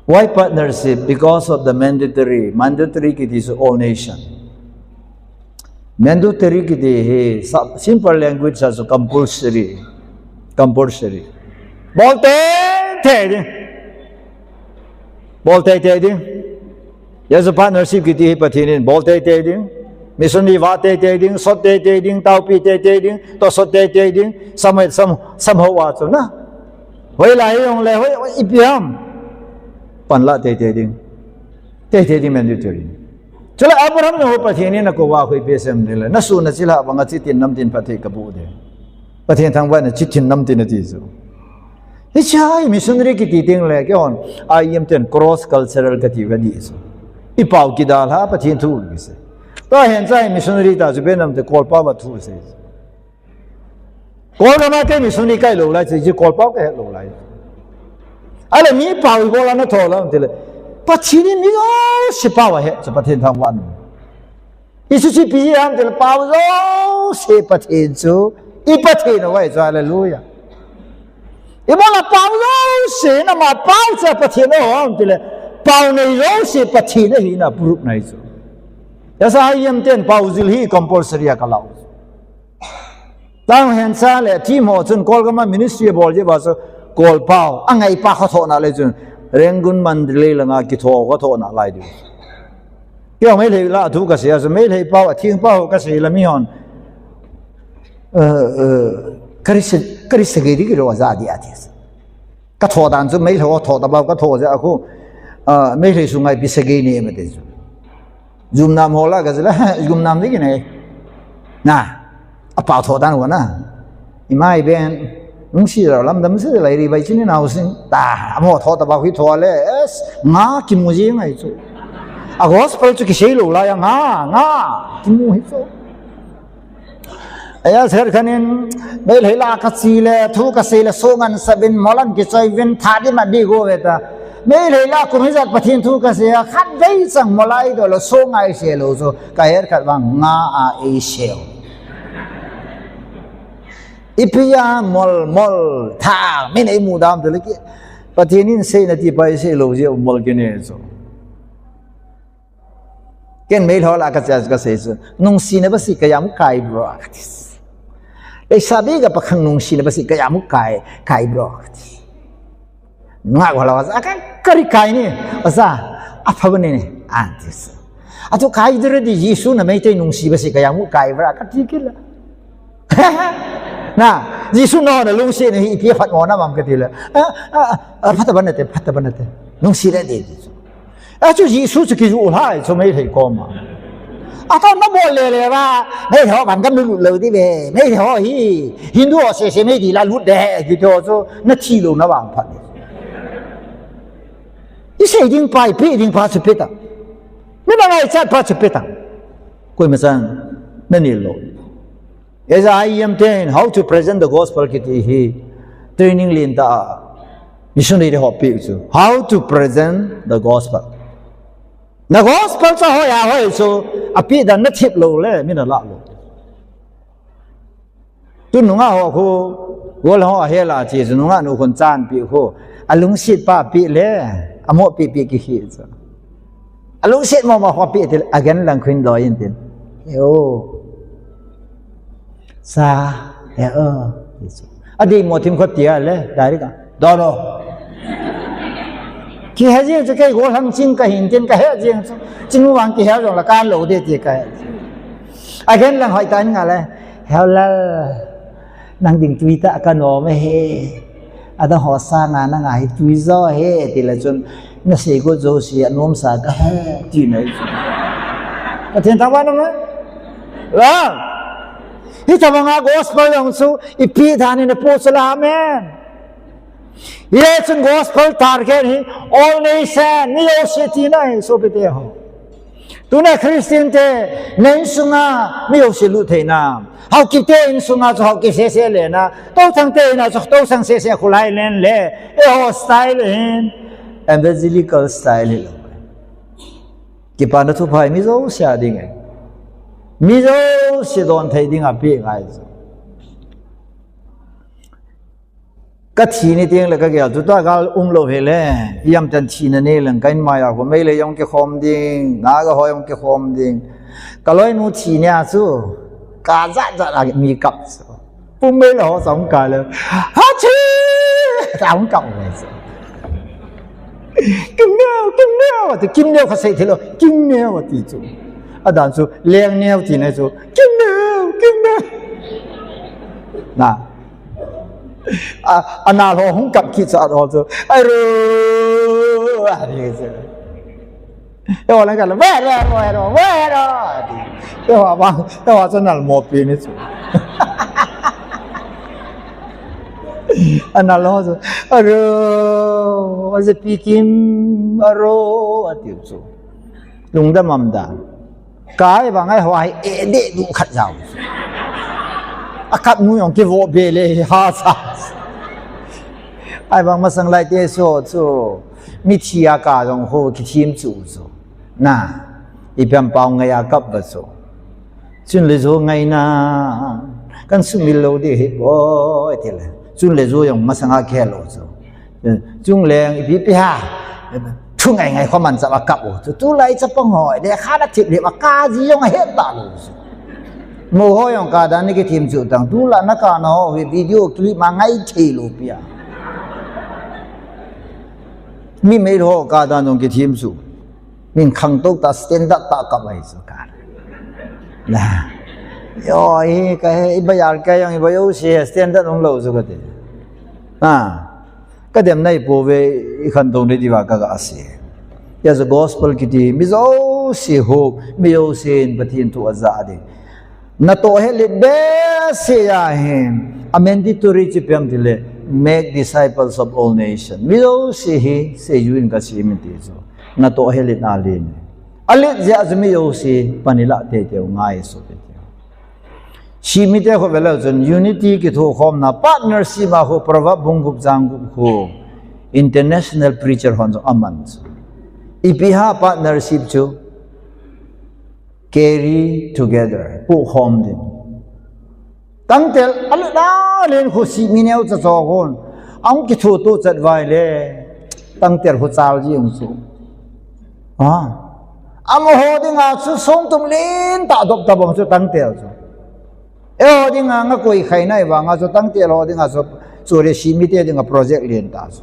Why partnership? Because of the mandatory. Mandatory kiti chu all nation. Mandatory kiti hi, sa-, simple language a chu compulsory. Compulsory. Bol teitei ding. Bol teitei ding. Hijeh chun partnership kiti hi Pathen in bol teitei ding. Missionary vah teitei ding, sot teitei ding, taopi teitei ding, tosot teitei ding, samhet sam, samho a chu na. Hoilai jongle, hoi, hoi, ipi ham. Panlah teitei ding. Teitei ding mandatory. Chule Abraham naho Pathen in akou a khu ipi asei em tile. Nasoh nachilhah banga chitin namtin phatthei kaboh ding. Pathen thangvah in chitin namtin ati chu. Hiche hi missionary kiti teng le, keihon, I M ten cross cultural kati kati chu. Ipao kidalha, Pathen thu kisei. Tua hin cha hi missionary ta chu Vietnam te Kolpao a thu sei. Kolgam a kei missionary kailou lai chu, hiche Kolpao kahet lou lai. Ahile mi pao ibola natho lam tile. Pathen in mi jouse pao ahe chu Pathen thangvah in. Hichu chu ipi ham tile pao jouse Pathen chu, i Pathen ahi chu, hallelujah. Ibola pao jouse, nama pao chu Pathen ahi ham tile, pao nei jouse Pathen ahina proof ahi chu. Hijeh a I M ten pao jil hi compulsory a kalah u. Tang hin cha le team ho chun Kolgam a ministry abol jeh uva chu Kolpao, angaipa kha thoh nalai chun Rangoon Mandalay langa kitho kha thoh nalai diu. Kei Meitei lah a thu kasei a chu Meitei pao, atheng pao kasei la mihon. Eh, eh, kari se, kari se gei di kiro ja di ati. Katho dan chu Meitei ho tho tabang katho jeh a khu, ah, Meitei sunga ipi sagei nei em ati chu. Jumnam ho lah a kajih le, jumnam ding kinei. Na, apao tho dan ho na. Ima iben, nungsi jao lamdam se lai ri bai chini nau sin. Ta, amo tho tabang hi tho le, es, nga kimu jing ahi chu. A gospel chu kisei lou lai a nga, nga, kimu hi chu. Aya ser khanin, Meitei lah a kache le, thu kasei le, songan sabin, molan kichoi vin, tha di ma di go ve ta. Meitei lah a kum hijat Pathen thu kasei a, khatvei chang mol a eidoh lou, song a eisei lou chu, kahet khat vang nga a eisei u. Ipi a mol, mol, tha, min eimu dam te le ki, Pathen in seina ti pa eisei lou jeh a mol kinei chu. Ken meilhou lah a ka church ka sei chu, "Nungsina basi kayamkai bro," kati. "Leisabi ka pakhang nungsina basi kayamkai, kai bro," kati. Nungah ko la, "Asa, ka, kari kai ni, asa, apha bani ni," anti. "Atu kai dure di Jesu na Meitei nungsi basi kayamkai bro," kati kila. Na, Jesu no na lungsi ni hi ipi phat mo na mam kati la. "Ah, ah, ah, phat bana te, phat bana te. Nungsi le di." Achu Jesu chu kiju lai chu Meitei koma. Ata na bol le le ba, Meitei ho ban kam lut lo di be. Meitei ho hi Hindu ho se se Meitei la lut de, kiti ho chu na thi lo na vang phat. I sei ding pa, i pe ding pa chu pe ta. Mi na ngaichat pa chu pe ta. Koima chan na ni lo. As I am ten, how to present the gospel kiti hi training lentah a missionary ho pe chu. How to present the gospel. Na gospel cha hoi a hoi chu, ape dan na thip lo le, mi na la lo. Tu nungah ho khu, gol ho a hela chi chu nungah nu khun chan pe khu, alungset pa pe le, amo pe pe ki khi chu. Alungset mo mo ho pe til, agen lang khuin doi in tin. Yo. Sa, he, o. Adi mo thim khot tia le, dari ka. Doro. Ki he jing chu kei gol hang ching ka hin tin ka he jing chu. Ching vang ki he jong la kan lo de ti ka he. Agen lang hoi tan nga le. He lal. Nang ding tui ta ka no me he. Ada ho sa nga na nga hi tui zo he ti la chun. Na sei go zo si a nom sa ka he ti na. Ka thien ta wa na ma. La. Hi ta ma nga gospel jong chu ipi dan in na po sa la amen. Ye chun gospel target hi all nation, mi jouse tina hi, sopite ho. Tuna Christian te, na insunga mi jouse lut theina. Haokip te insunga chu Haokip sese lena. Tothang te ina chu Tothang sese khulai len le. Eiho style hin evangelical style hi lo. Kipana thupha hi mi jouse a ding e. Mi jouse don thei ding a pe ngai chu. Ka thi ni teng le ka gel chu ta gal um lo he le, iam tan thina ni leng ka in mai a khu Meitei jong kikhom ding, Naga ho jong kikhom ding. Ka loinu thi nia chu, ka jat jat a mi kap chu. Pu Meitei ho sa hung kai le, ha chi! Sa hung kap le chu. Kim neo, kim neo, ati kim neo kha sei thei lo, kim neo ati chu. Adan chu, leng neo ti na chu, kim neo, kim neo. Na. A, anal ho hung kap kit chu, a ho chu. Ai ro, a ri chu. Eiho lang ka la, "Weh ro, weh ro, weh ro," a ti. Eiho bang, eiho chu nal mo pi ni chu. Anal ho chu, "A ro, a je pi kim, a ro," a ti chu. Lungdam am da. Kai bang ai hoi e de du khat jao. A kap nu jong kivo be le ha sa. Ai bang masang lai te so chu. Mi thi a ka jong ho kithim chu chu. Na. Ipi ham pau ngai a kap ba chu. Chun le jo ngai na. Kan sumil lo di hi boi ti le. Chun le jo jong masang a khe lo chu. Chungleng ipi pi ha. Thu ngai ngai khoman cha a kap u. Tu, tulai chapang ho. Lekha na thip le ma ka ji jong a het ta lo. Mo ho jong ka dan ni kithim chu tang. Tula na ka na ho hi video clip ma ngai thei lo pia. Mi Meitei ho ka dan jong kithim chu. Min khangtou ta standard ta kap ai chu ka. Na. Yo, hi ka he, i ba yar ka jong, i ba yo si standard um lo chu ka ti. Ha. Ka dem nai po ve i khan tong de diva ka ga se. Ya zo gospel kiti, mi jouse ho, mi jouse in Pathen thu a ja ding. Na toh helit behseh a hin, a mandatory chi piam ti le, make disciples of all nation. Mi jouse hi, seijui in ka sei min ti chu. Na toh helit na len. A let jeh a chu mi jouse, pan i la teitei u ngai so teitei. Simi te khu ve leu chun unity kithokhomna partnership a khu Proverb bung gup chang gup khu international preacher hon jong aman chu. Ipi ham partnership chu carry together, pukhom ding. Tangtel a lut a len khu simi neo cha cho khun. Ahung kithoto chat vai le. Tangtel khu chal ji ung chu. Ha. Amaho dinga chu songtum lentah dop tabang chu tangtel chu. Eiho dinga nga koi khai nai vanga chu tangtel ho dinga chu, chu le simite dinga project lentah chu.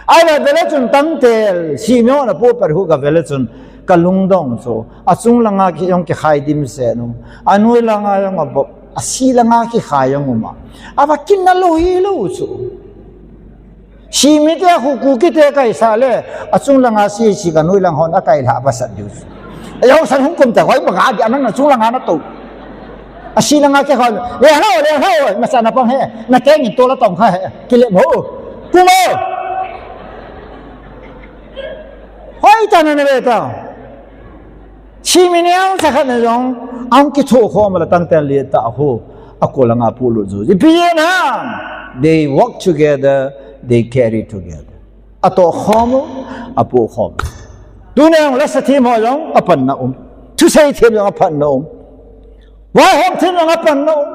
Ahivang vele chun tangtel, simi hon apu per hu ka vele chun ka lungdong chu. Achung langa ki jong kikhai dimset u. Anoi langa jong abop, asi langa kikhai jong uma. Ava kinna lou hilou chu. Simite khu Kukite kaisah le, achung langa si si ka noi lang hon akailha pasat diu chu. Ajong san hung kum ta hoi banga di anang na chung langa na to. Asi langa ke hon, le hao, le hao, masa na pang he, na keng in to la tong kha he, kile mo. Kumo. Hoi ta na na ve ta. Simi neo sakhat na jong, ang kitho khom la tangtel lentah khu, akol anga pulut ju. Ipi jeh ham, they work together, they carry together. Ato khom u, apu khom. Tuni jong lasa them ho jong apanna um. Thusei them jong apanna um. Vaihom them jong apanna um.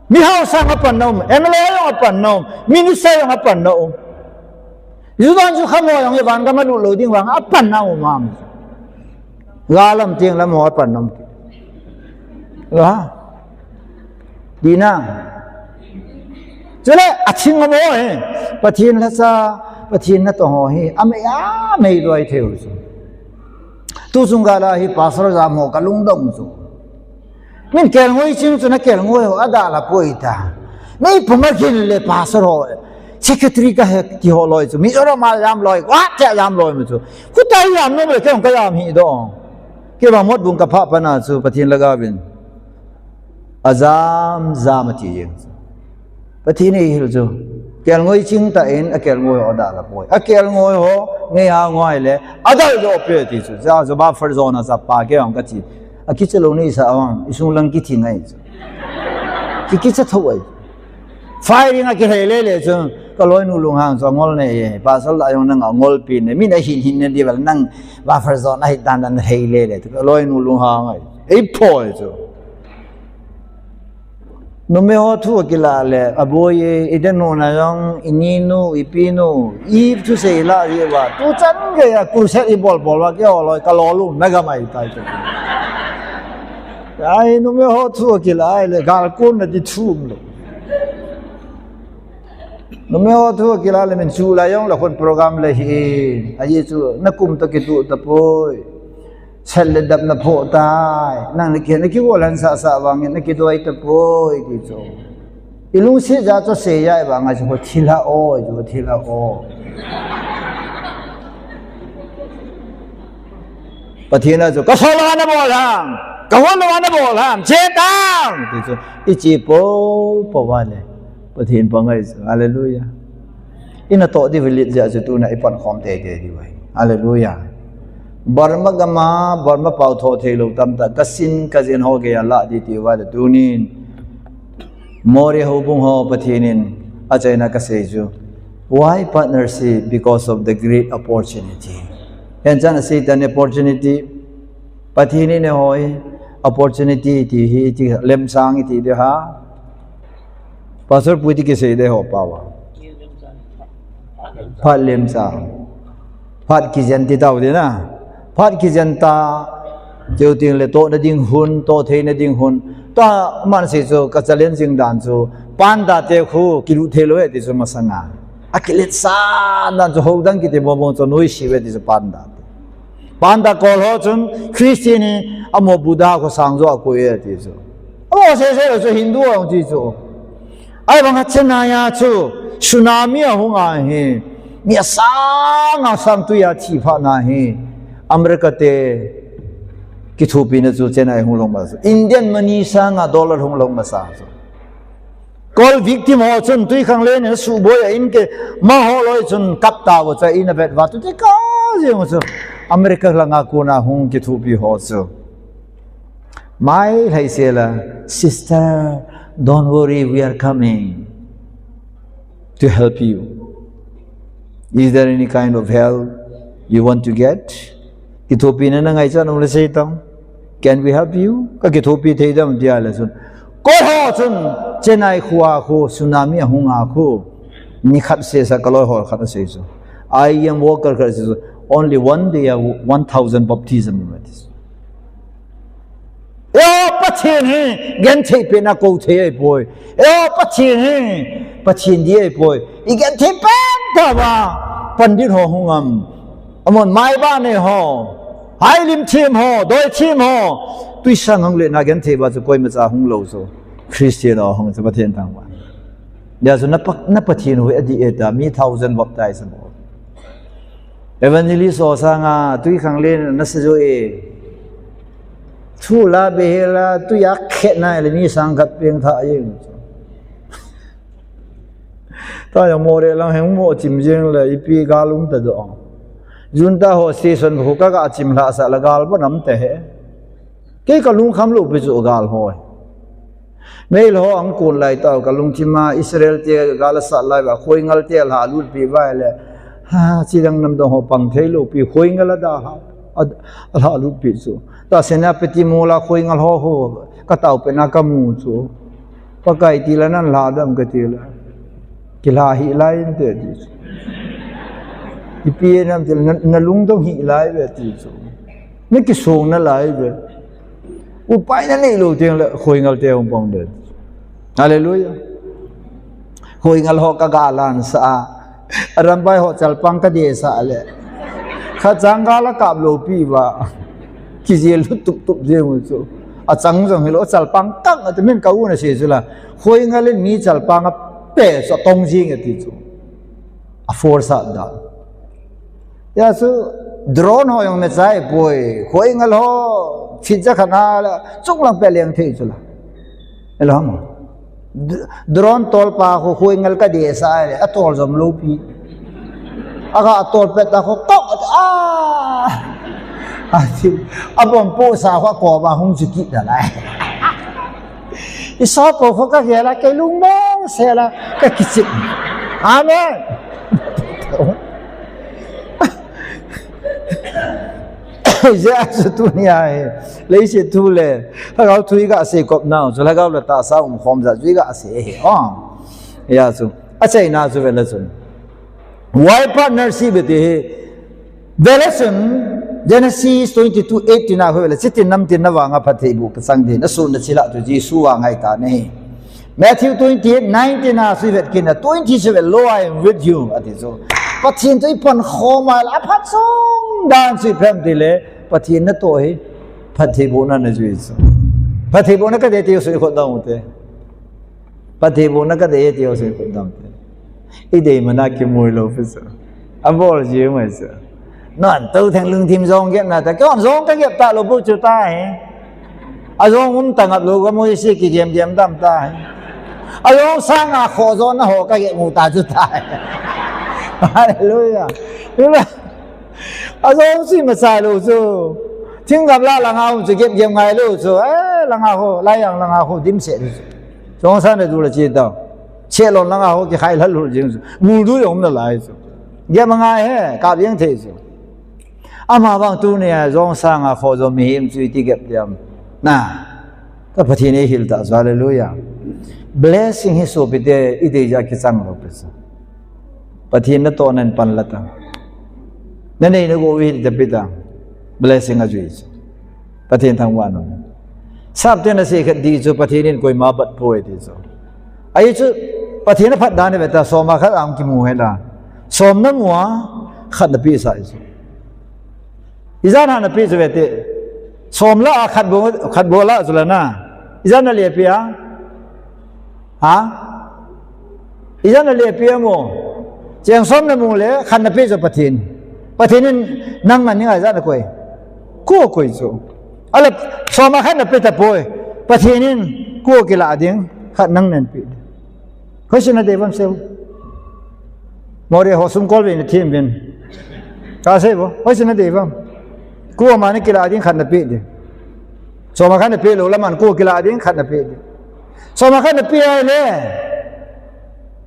Mihaosa jong apanna um. M L A jong apanna um. Minister jong apanna um. Judan ju khamo jong hi van gam a lut lou ding vang apanna um am. Ga lam tieng lam ho apanna um. Lo ha. Dina. Chule aching amo he. Pathen lhasa, Pathen natong ho hi. Amei amei loi thei u chu. Tu chung gala hi pastor jam ho ka lungdong chu. Min kelngoi ching chu na kelngoi ho adalha poi ta. Meipum a gin le pastor ho. Secretary kahi ti ho loi chu. Mizoram a jam loi. Guwahati a jam loi mu chu. Khuta jam nom le kei jong ka jam hi do. Kei vang Motbung ka phah pana chu Pathen lhagao vin. Ajam jam ati jeng chu. Pathen eihil chu. Kelngoi ching tah in akelngoi ho adalha poi. Akelngoi ho ngei a ngoi le adalha jo pe ti chu. Ja jo buffer zone a chapa kei jong kati. Akicha lou nei sa vang. Isung lang kithi ngai chu. Ki kicha tho ai. Firing a kilhei lele chu. Ka loinu lunghang chu angol nei e. Pastor la jong nang angol pi ne. Min ahin hin ne di val nang buffer zone a hi dan dan hei lele. Ka loinu lunghang ai. Ei poi chu. Numei ho thu akilah le, aboi e, i denu na jong, i ninu, i pinu, i thusei lah jeh uva. Tu chan gei a, crusade i bol bol uva, keiho loi, ka lo lum, na gam ai tai chu. Ai, numei ho thu akilah le, gal kun na di thum lo. Numei ho thu akilah le, min chu la jong la khun program le hi, ajeh chu, na kum toh kituh tapoi. Sel le dap na phoh tai. Nang na ki, na kigol han sah sah vangin na kidoi tapoi ti chu. I lungset ja chu sei ja i vang a chu thilha o, chu thilha o. Pathen a chu, ka sol a na bol ham, ka hol a na bol ham, che tang ti chu. I che po po va le. Pathen pa ngai chu. Hallelujah. Ina toh di vilit ja chu tuna i pan khom te te di vai. Hallelujah. Burma gam a, Burma pau tho thei lou tamtah, ka sin, ka jen ho gei a lah di ti uva le tunin. Moreh houbung ho Pathen in achaina kasei chu. Why partnership? Because of the great opportunity. Hiche chan a Satan opportunity. Pathen in eiho opportunity ti hi ti lemsang ti de ha. Pastor pu ti kisei de ho pa va. Phat lemsang. Phat kijen ti tau de na. Phat kijen ta. Cheu ting le toh na ding hun, toh thei na ding hun. Ta man sei chu ka challenging dan chu. Panda te khu kilu thei lou e ti chu masanga. Akilet sa dan chu ho dang kiti bong bong chu noi si ve ti chu panda te. Panda kol ho chun Christian hi amo Buddha kho sang jo a koi e ti chu. Amo sese lo chu Hindu a hung ti chu. Ahivang a Chennai a chu tsunami ahung a hi. Mi asang asang tui a thi phat na hi. America te kithopina chu Chennai hung lhung masa. Indian money sang a dollar hung lhung masa chu. Kol victim ho chun tui khang le ne suboi a in ke ma ho loi chun kap ta vo cha in a vet va tu te ka jeng chu America langa kona hung kithopi ho chu. Mai lhai se la, sister, don't worry, we are coming to help you. Is there any kind of help you want to get? Kithopina na ngaichat nom le sei tam. Can we help you? Ka kithopi thei dem tia le chun. Kol ho chun Chennai khua khu tsunami ahung a khu. Ni khat seh sa ka loi hol khat asei chu. I M worker khat asei chu. Only one day, uh, one thousand baptism. Eiho Pathen hi genthei pena kou thei ahipoi. Eiho Pathen hi Pathen dih ahipoi. I genthei pen tauva, pandit ho hung am, amon maiba nei ho, hailim thim ho, doi thim ho, twisang hung le na genthei ba chu koimacha hung lou chu. Christian ho hung chu Pathen thangvah. Hijeh chun na Pa, na Pathen hi adih e ta, mi thousand baptize bol. Evangelist ho sanga twikhanglen nasa jo e. Thu la be hela, twi a khet na le mi sang khat peng tha e. Tua jong Moreh lang hung mo chim jeng le ipi gal um ta do. Junta ho station khu kaga chim lhah sah le gal bon um ta e. Kei kalungkham lou pi chu gal ho. Meitei ho ahung kon lai tah, kalungthim a Israel te gal asat lai uva, khoingal te alha lut pi uva le, ha, chidang namdang ho pang thei lou pi, khoingal ada ha, ad-, alha lut pi chu. Tahsa a Senapati mol a khoingal ho ho, ka tao pen a kamu chu. Pakai ti le nan lha dam kati le. Kilha hih lai inte ti chu. Ipi nam ti le, na, na lungdong hih lai ve ti chu. Na kisong nalai ve. Upai nanei lou teng le, khoingal te hung pang den. Hallelujah. Khoingal ho kaga lan sah a. Arambai ho chalpang kadeh sah le. Khat chang gal akap lou pi uva. Kijel lut tup tup jeng u chu. Achang jong hilou, chalpang kang ati min ka u na sei chu la. Khoingal in mi chalpang ape chu atong jing ati chu. A force a da. Hijeh chun drone ho jong na chai poi. Khoingal ho, feet ja khat na la, chunglang pet leng thei chu la. Hello, mo. D-, drone tolpa khu khoingal kadeh sah le, atol jom lou pi. Aga tol pet ta khu, kok, ah! Ati, abom pu sa khu, ko ba hung chu kit da lai. I sa ko khu kagel a, kei lungmong sel a, kakichim. Amen. Hijeh a chu tunia hi, leiset thu le, lhagao thu iga sei kop nau chu, lhagao le tahsa umkhom jat chu iga sei hi, o. Hijeh a chu, achaina chu vele chun. Why partnership ti hi, vele chun, Genesis twenty-two eighteen a khu vele, chitin namtin na vanga phattheiboh kachang din, asun na chila tu Jesu vang ahi ta nahi. Matthew twenty-eight nineteen a chu ivet kit na, twenty chu vet, lo, I am with you, ati chu. Pathen toh ipan khom a le, aphat chom dan chu ipi ham ti le, Pathen natoh hi, phattheibohna najui chu. Phattheibohna kadei ti chu ikhut dong u te. Phattheibohna kadei ti chu ikhut dong u te. Idei mana kimu lou pi chu. Abol ji mai chu. Non tou theng lungthim jong gep na ta. Kei jong kagep ta lou pu chu ta hi. Ajong um ta ngap lou ka mo isi kigem gem dam ta hi. Ajong sanga kho jo na ho kagep mu ta chu ta hi. Hallelujah. Ajong si masa lou chu. Thing gam la langa um chu gep gem ngai lou chu. Eh, langa ho, lai yang langa ho, dim se lou chu. Jong sa na du la chi ta. Che lon langa ho kikhai lhal lhul jing chu. Gul du jong um nalai chu. Gem ngai he, kap jeng thei chu. Ama vang tunia jong sanga kho jo mihem chu iti gep diam. Na. Ka Pathen eihil ta chu, hallelujah. Blessing hi sopite idei ja kichang lou pi chu. Pathen natoh nan pan la ta. Nanei nagou hi ta pi ta. Blessing ajui chu. Pathen thangvah in um. Sapte nasei khat dih chu Pathen in koima bat poi ti chu. Ahi chu Pathen aphat dan hi ve ta, som a khat a hung kimu hela. Som namu a, khat napeh sah chu. Ijat ham napeh chu ve ti. Som lah a khat bou, khat bou lah chu la na. Ijat nale peh a? Ha? Ijat nale peh a mo. Cheng som namu le, khat napeh chu Pathen. Pathen in nang man ninga ijat nakoi. Ko koi chu. Ahile, som a khat napeh tapoi. Pathen in ko kilah ding, khat nang nan peh ding. Hoiche nadei uvem sei. Moreh ho sum kol ve nathim uvin. Kasei vo, hoiche nadei uvem. Ko ama nakilah ding khat napeh ding. Som a khat napeh lou lam a ko kilah ding khat napeh ding. Som a khat napeh ahile.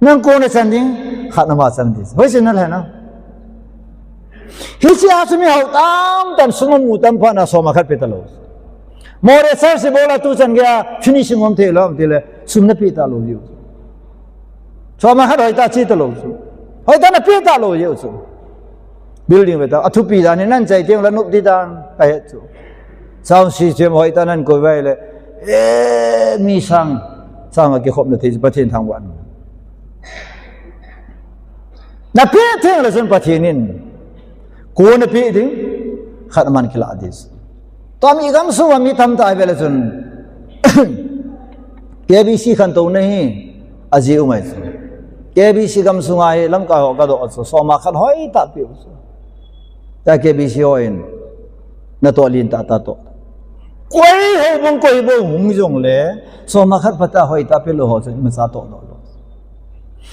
Nang ko nachan ding, khat nama chan ding. Hoiche nalhen a. Hiche a chu mi hao tamtah in sum amu tam phat na som a khat pe talou. Moreh church bol a tuchan geiya finishing hom thei lou ham tile sum napeh talou jeh u. Som a khat hoitah a che talou chu. Hoitah a napeh talou jeh u chu. Building ve ta, athupi dan hi nan chai teng la nop di dan, ka het chu. Sound system hoi ta nan koi vai le, eh, mi sang, sang a kikhop na thei chu Pathen thangvah. Na pe theng la chun Pathen in, ko na pe ding, khat man kila di. Tua mi gam sunga mi tam ta ve la chun, K B C khan to na hi, a ji umai chu. K B C gam sunga hi, lam ka ho ka do chu, soma khat hoi ta pi chu. Ta K B C hoi in, na to lin ta ta to. Koi ho bong koi bong hung jong le, soma khat pata hoi ta pi lo ho chu, ma sa to do lo.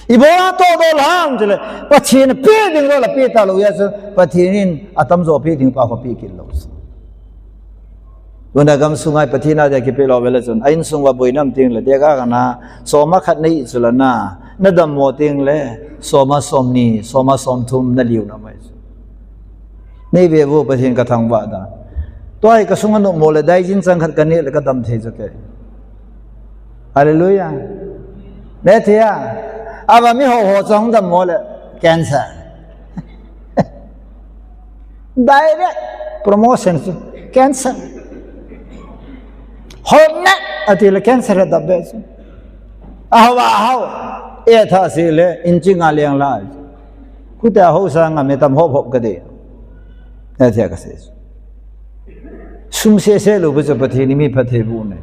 I bo a to do lam chu le, Pathen pe ding lo la pe ta lo ya chu, Pathen in a tam zo pe ding pa ko pe kin lo. Tuna gam sunga hi Pathen a dia kipe lo ve la chun, a insung va boina um teng le, dia ka kana, soma khat nei chu la na, na dam mo teng le, soma som ni, soma som thum na liu na mai chu. Nei ve vo Pathen ka thangvah da. Tua hi ka sunga nop mo le, daijin chang khat ka ne le ka dam thei chu ke. Hallelujah. Ne thei a. Ava mi ho ho chang dam mo le, cancer. Direct promotion chu cancer. Hol na ati le cancer a dap be chu. Aho aho. E tha si le inchi nga leng lai. Kute aho sa nga me tam hop hop ka de. E thia ka se. Sum se se lo bu chu Pathen ni mi phathe bu ne.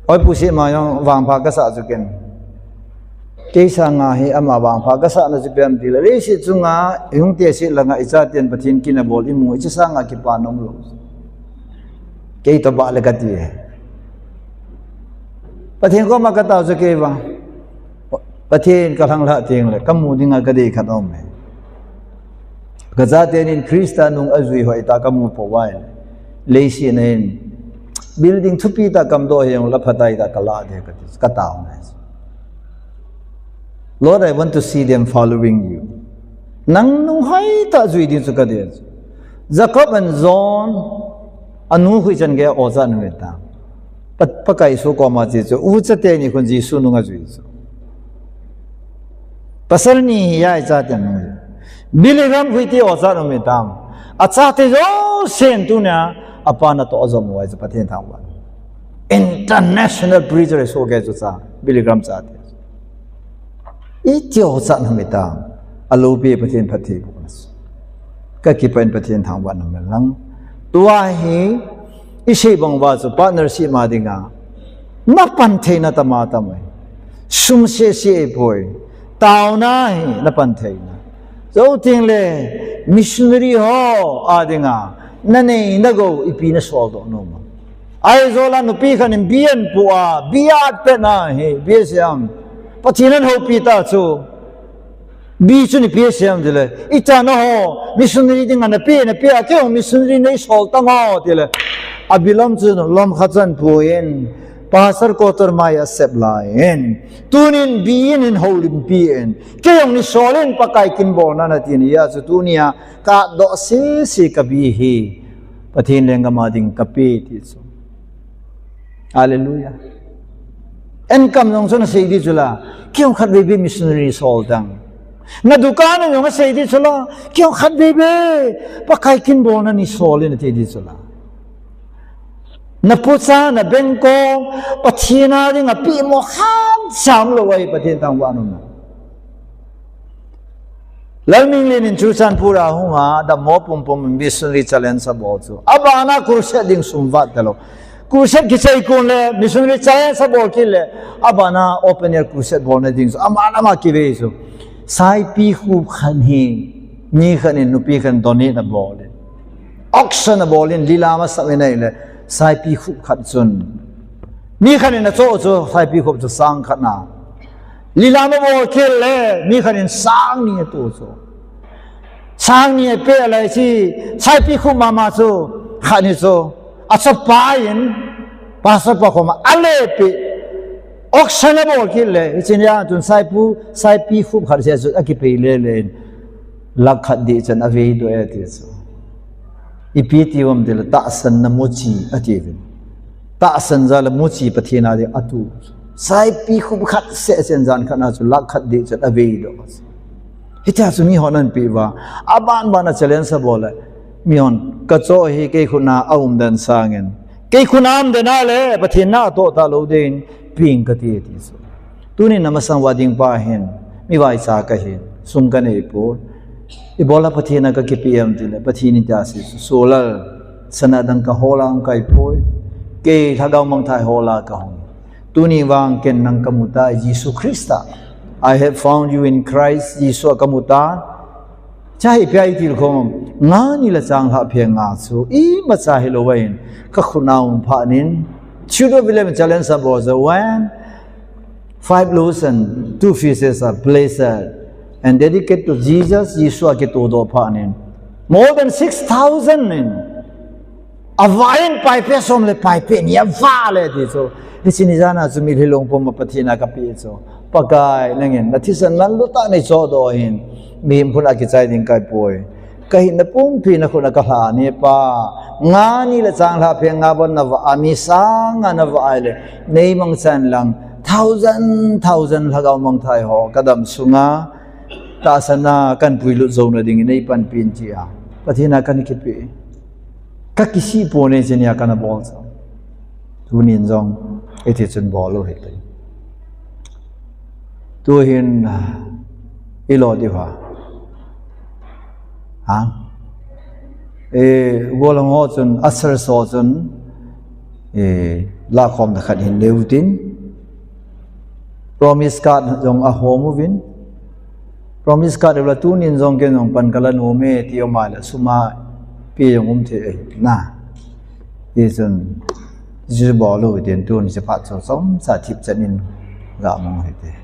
Oi pu si ma yong vang pha ka sa chu ken. Kei sanga hi ama vangpha ka sahna chu ipi ham tile, leiset chunga, i hung teh set langa i chaten Pathen kin abol i mu, i cha sanga kipa nom lou. Kei tobang le ka ti e. Pathen koma ka tao chu kei vang. Pathen ka lhang lhah teng le, ka mu dinga ka dei khat um e. Ka chaten in Christa nung ajui hoi ta ka mu pou vai. Leiset a hin building thupi ta kam doh hiong la phatai ta ka la de ka ti, ka tao ngai. Lord, I want to see them following you. Nang nung hoi ta jui ding chu ka dei. Jacob and John, anu hui chan ge o cha nu ta. Pa, Pakai Jesu koma che chu, u chate ni khun Jesu nung ajui chu. Pasal ni hi a i chaten nung ajui. Billy Graham hui ti o cha nu mi tam. A chate jousen tunia, a pa na to a jom vai chu Pathen thangvah. International preacher so ke chu cha, Billy Graham chate. I ti o cha nu mi tam. A lopi Pathen phatthei bu na. Ka kipah in Pathen thangvah nom lang. Tua hi, i sei bang uva chu partnership ma dinga. Na pan theina tama tama. Sum se se poi. Taona hi na pan theina. Jou teng le missionary ho a dinga. Na nei na gou ipi na sol doh nom am. Aizawl a nupi khat in bi ahin pu a, bi at pet na hi, bi a siam. Pathen in houpi ta chu. Bi chu ni pi a siam tile. I cha na ho, missionary dinga na pe, na pe a, kei hung missionary nei sol ta ngo tile. A bi lam chu lom khat chan pu in, pastor quarter mai a sep lai in. Tunin bi in in houlimpi in. Kei hung ni sol in Pakai kin bolna na ti ni a chu tunia, ka doh sese ka bi hi. Pathen lenggam a ding ka pe ti chu. Hallelujah. Enkam jong chu na sei di chu la, kei hung khat veve missionary sol tang. Na dukan jong a sei di chu la, kei hung khat veve, Pakai kin bolna ni sol in a ti di chu la. Na pu cha, na bengkong, Pathen a ding a pi mo khat sam lo ai Pathen thangvah nom na. Lalminlin in Churachandpur a hung a, dammo pumpum in missionary challenge a bol chu. Abana crusade ding sum vat ta lo. Crusade kichai kun le, missionary challenge a bol kit le, abana open air crusade bolna ding chu. Ama lama kive chu. Saipi khup khat hi, mi khat in nupi khat in donate a bol le. Auction a bol in, lilam a sap in ahile, saipi khup khat chun. Mi khat in a cho chu, saipi khup chu sang khat na. Lilam a bol khel le, mi khat in sang ni a tu chu. Sang ni a pe a lai chi, saipi khup mama chu, khat ni chu. A chapa in, pastor pa khoma, a le pe. Auction a bol khel le, i chin ya tun saipu, saipi khup khat se chu, a kipe le le in. Lakh khat di chan a vei do e ti chu. Ipi ti um tile tahsan na muchi a ti vin. Tahsan ja le muchi Pathen a di a tu. Saipi khup khat se chen jan khat na chu lakh khat di chan a vei do. Hitia chu mihon ahin peh uva, aban ban a challenge abol le, mihon, kachoh hi kei khut na aum den sangin, kei khut na aum den a le Pathen na atoh talou ding, peng kati, ati chu. Tunin amasang uva ding pa hin, mi vaicha kahin, sum kanei poi. Ibola Pathen a kakipeh em tile, Pathen in tia asei chu, Solal, sana dang kahol a hung kai poi. Kei lhagao mangthah a hol a kahung. Tuni vang ken nang kamu tai, Jesu Christa. I have found you in Christ, Jesu a kamu tai. Cha hi ipia itilkhou em? Nga ni le changlhah pheng nga chu imacha hilou vin, kakhut na aum phat in, Theodore William challenge abol chu, when five loaves and two fishes are blessed and dedicated to Jesus, Jesu a kitohdoh phat in, more than six thousand in avah in, paipeh som le paipeh ni avah le, ati chu. Hiche ni jan a chu mitlhi lungpum a Pathen a kapeh chu, Pakai, nangin nathisan manlu tah neichohdoh ahin, mihem khut a kichai ding kai poi. Kahinna pumpi nakhut a kalha e Pa. Nga ni le changlhah pheng nga bon navah a, mi sang nga navah a ahile, neimangchan lang, thousand thousand lhagao mangthah ho kadam sunga tahsan a kahin puilut jouna dingin neipanpi in, tia Pathen a kahin kipeh. Kakisih pon e, hiche nia kana bol chu. Tunin jong iti chun bol u hite. Tuhin ilo diu ham? Ha? E, gollhang ho chun, ushers ho chun, e, lakhomna khat hin leu tin, promise card jong ahom uvin. Promise card la tunin jong ken jong pan kala nom e ti um a le, sum a pe jong um thei ahi na. Hichun, hiche bol u hitin, tun hiche phat chu chomcha thipchan in ga mang u hite.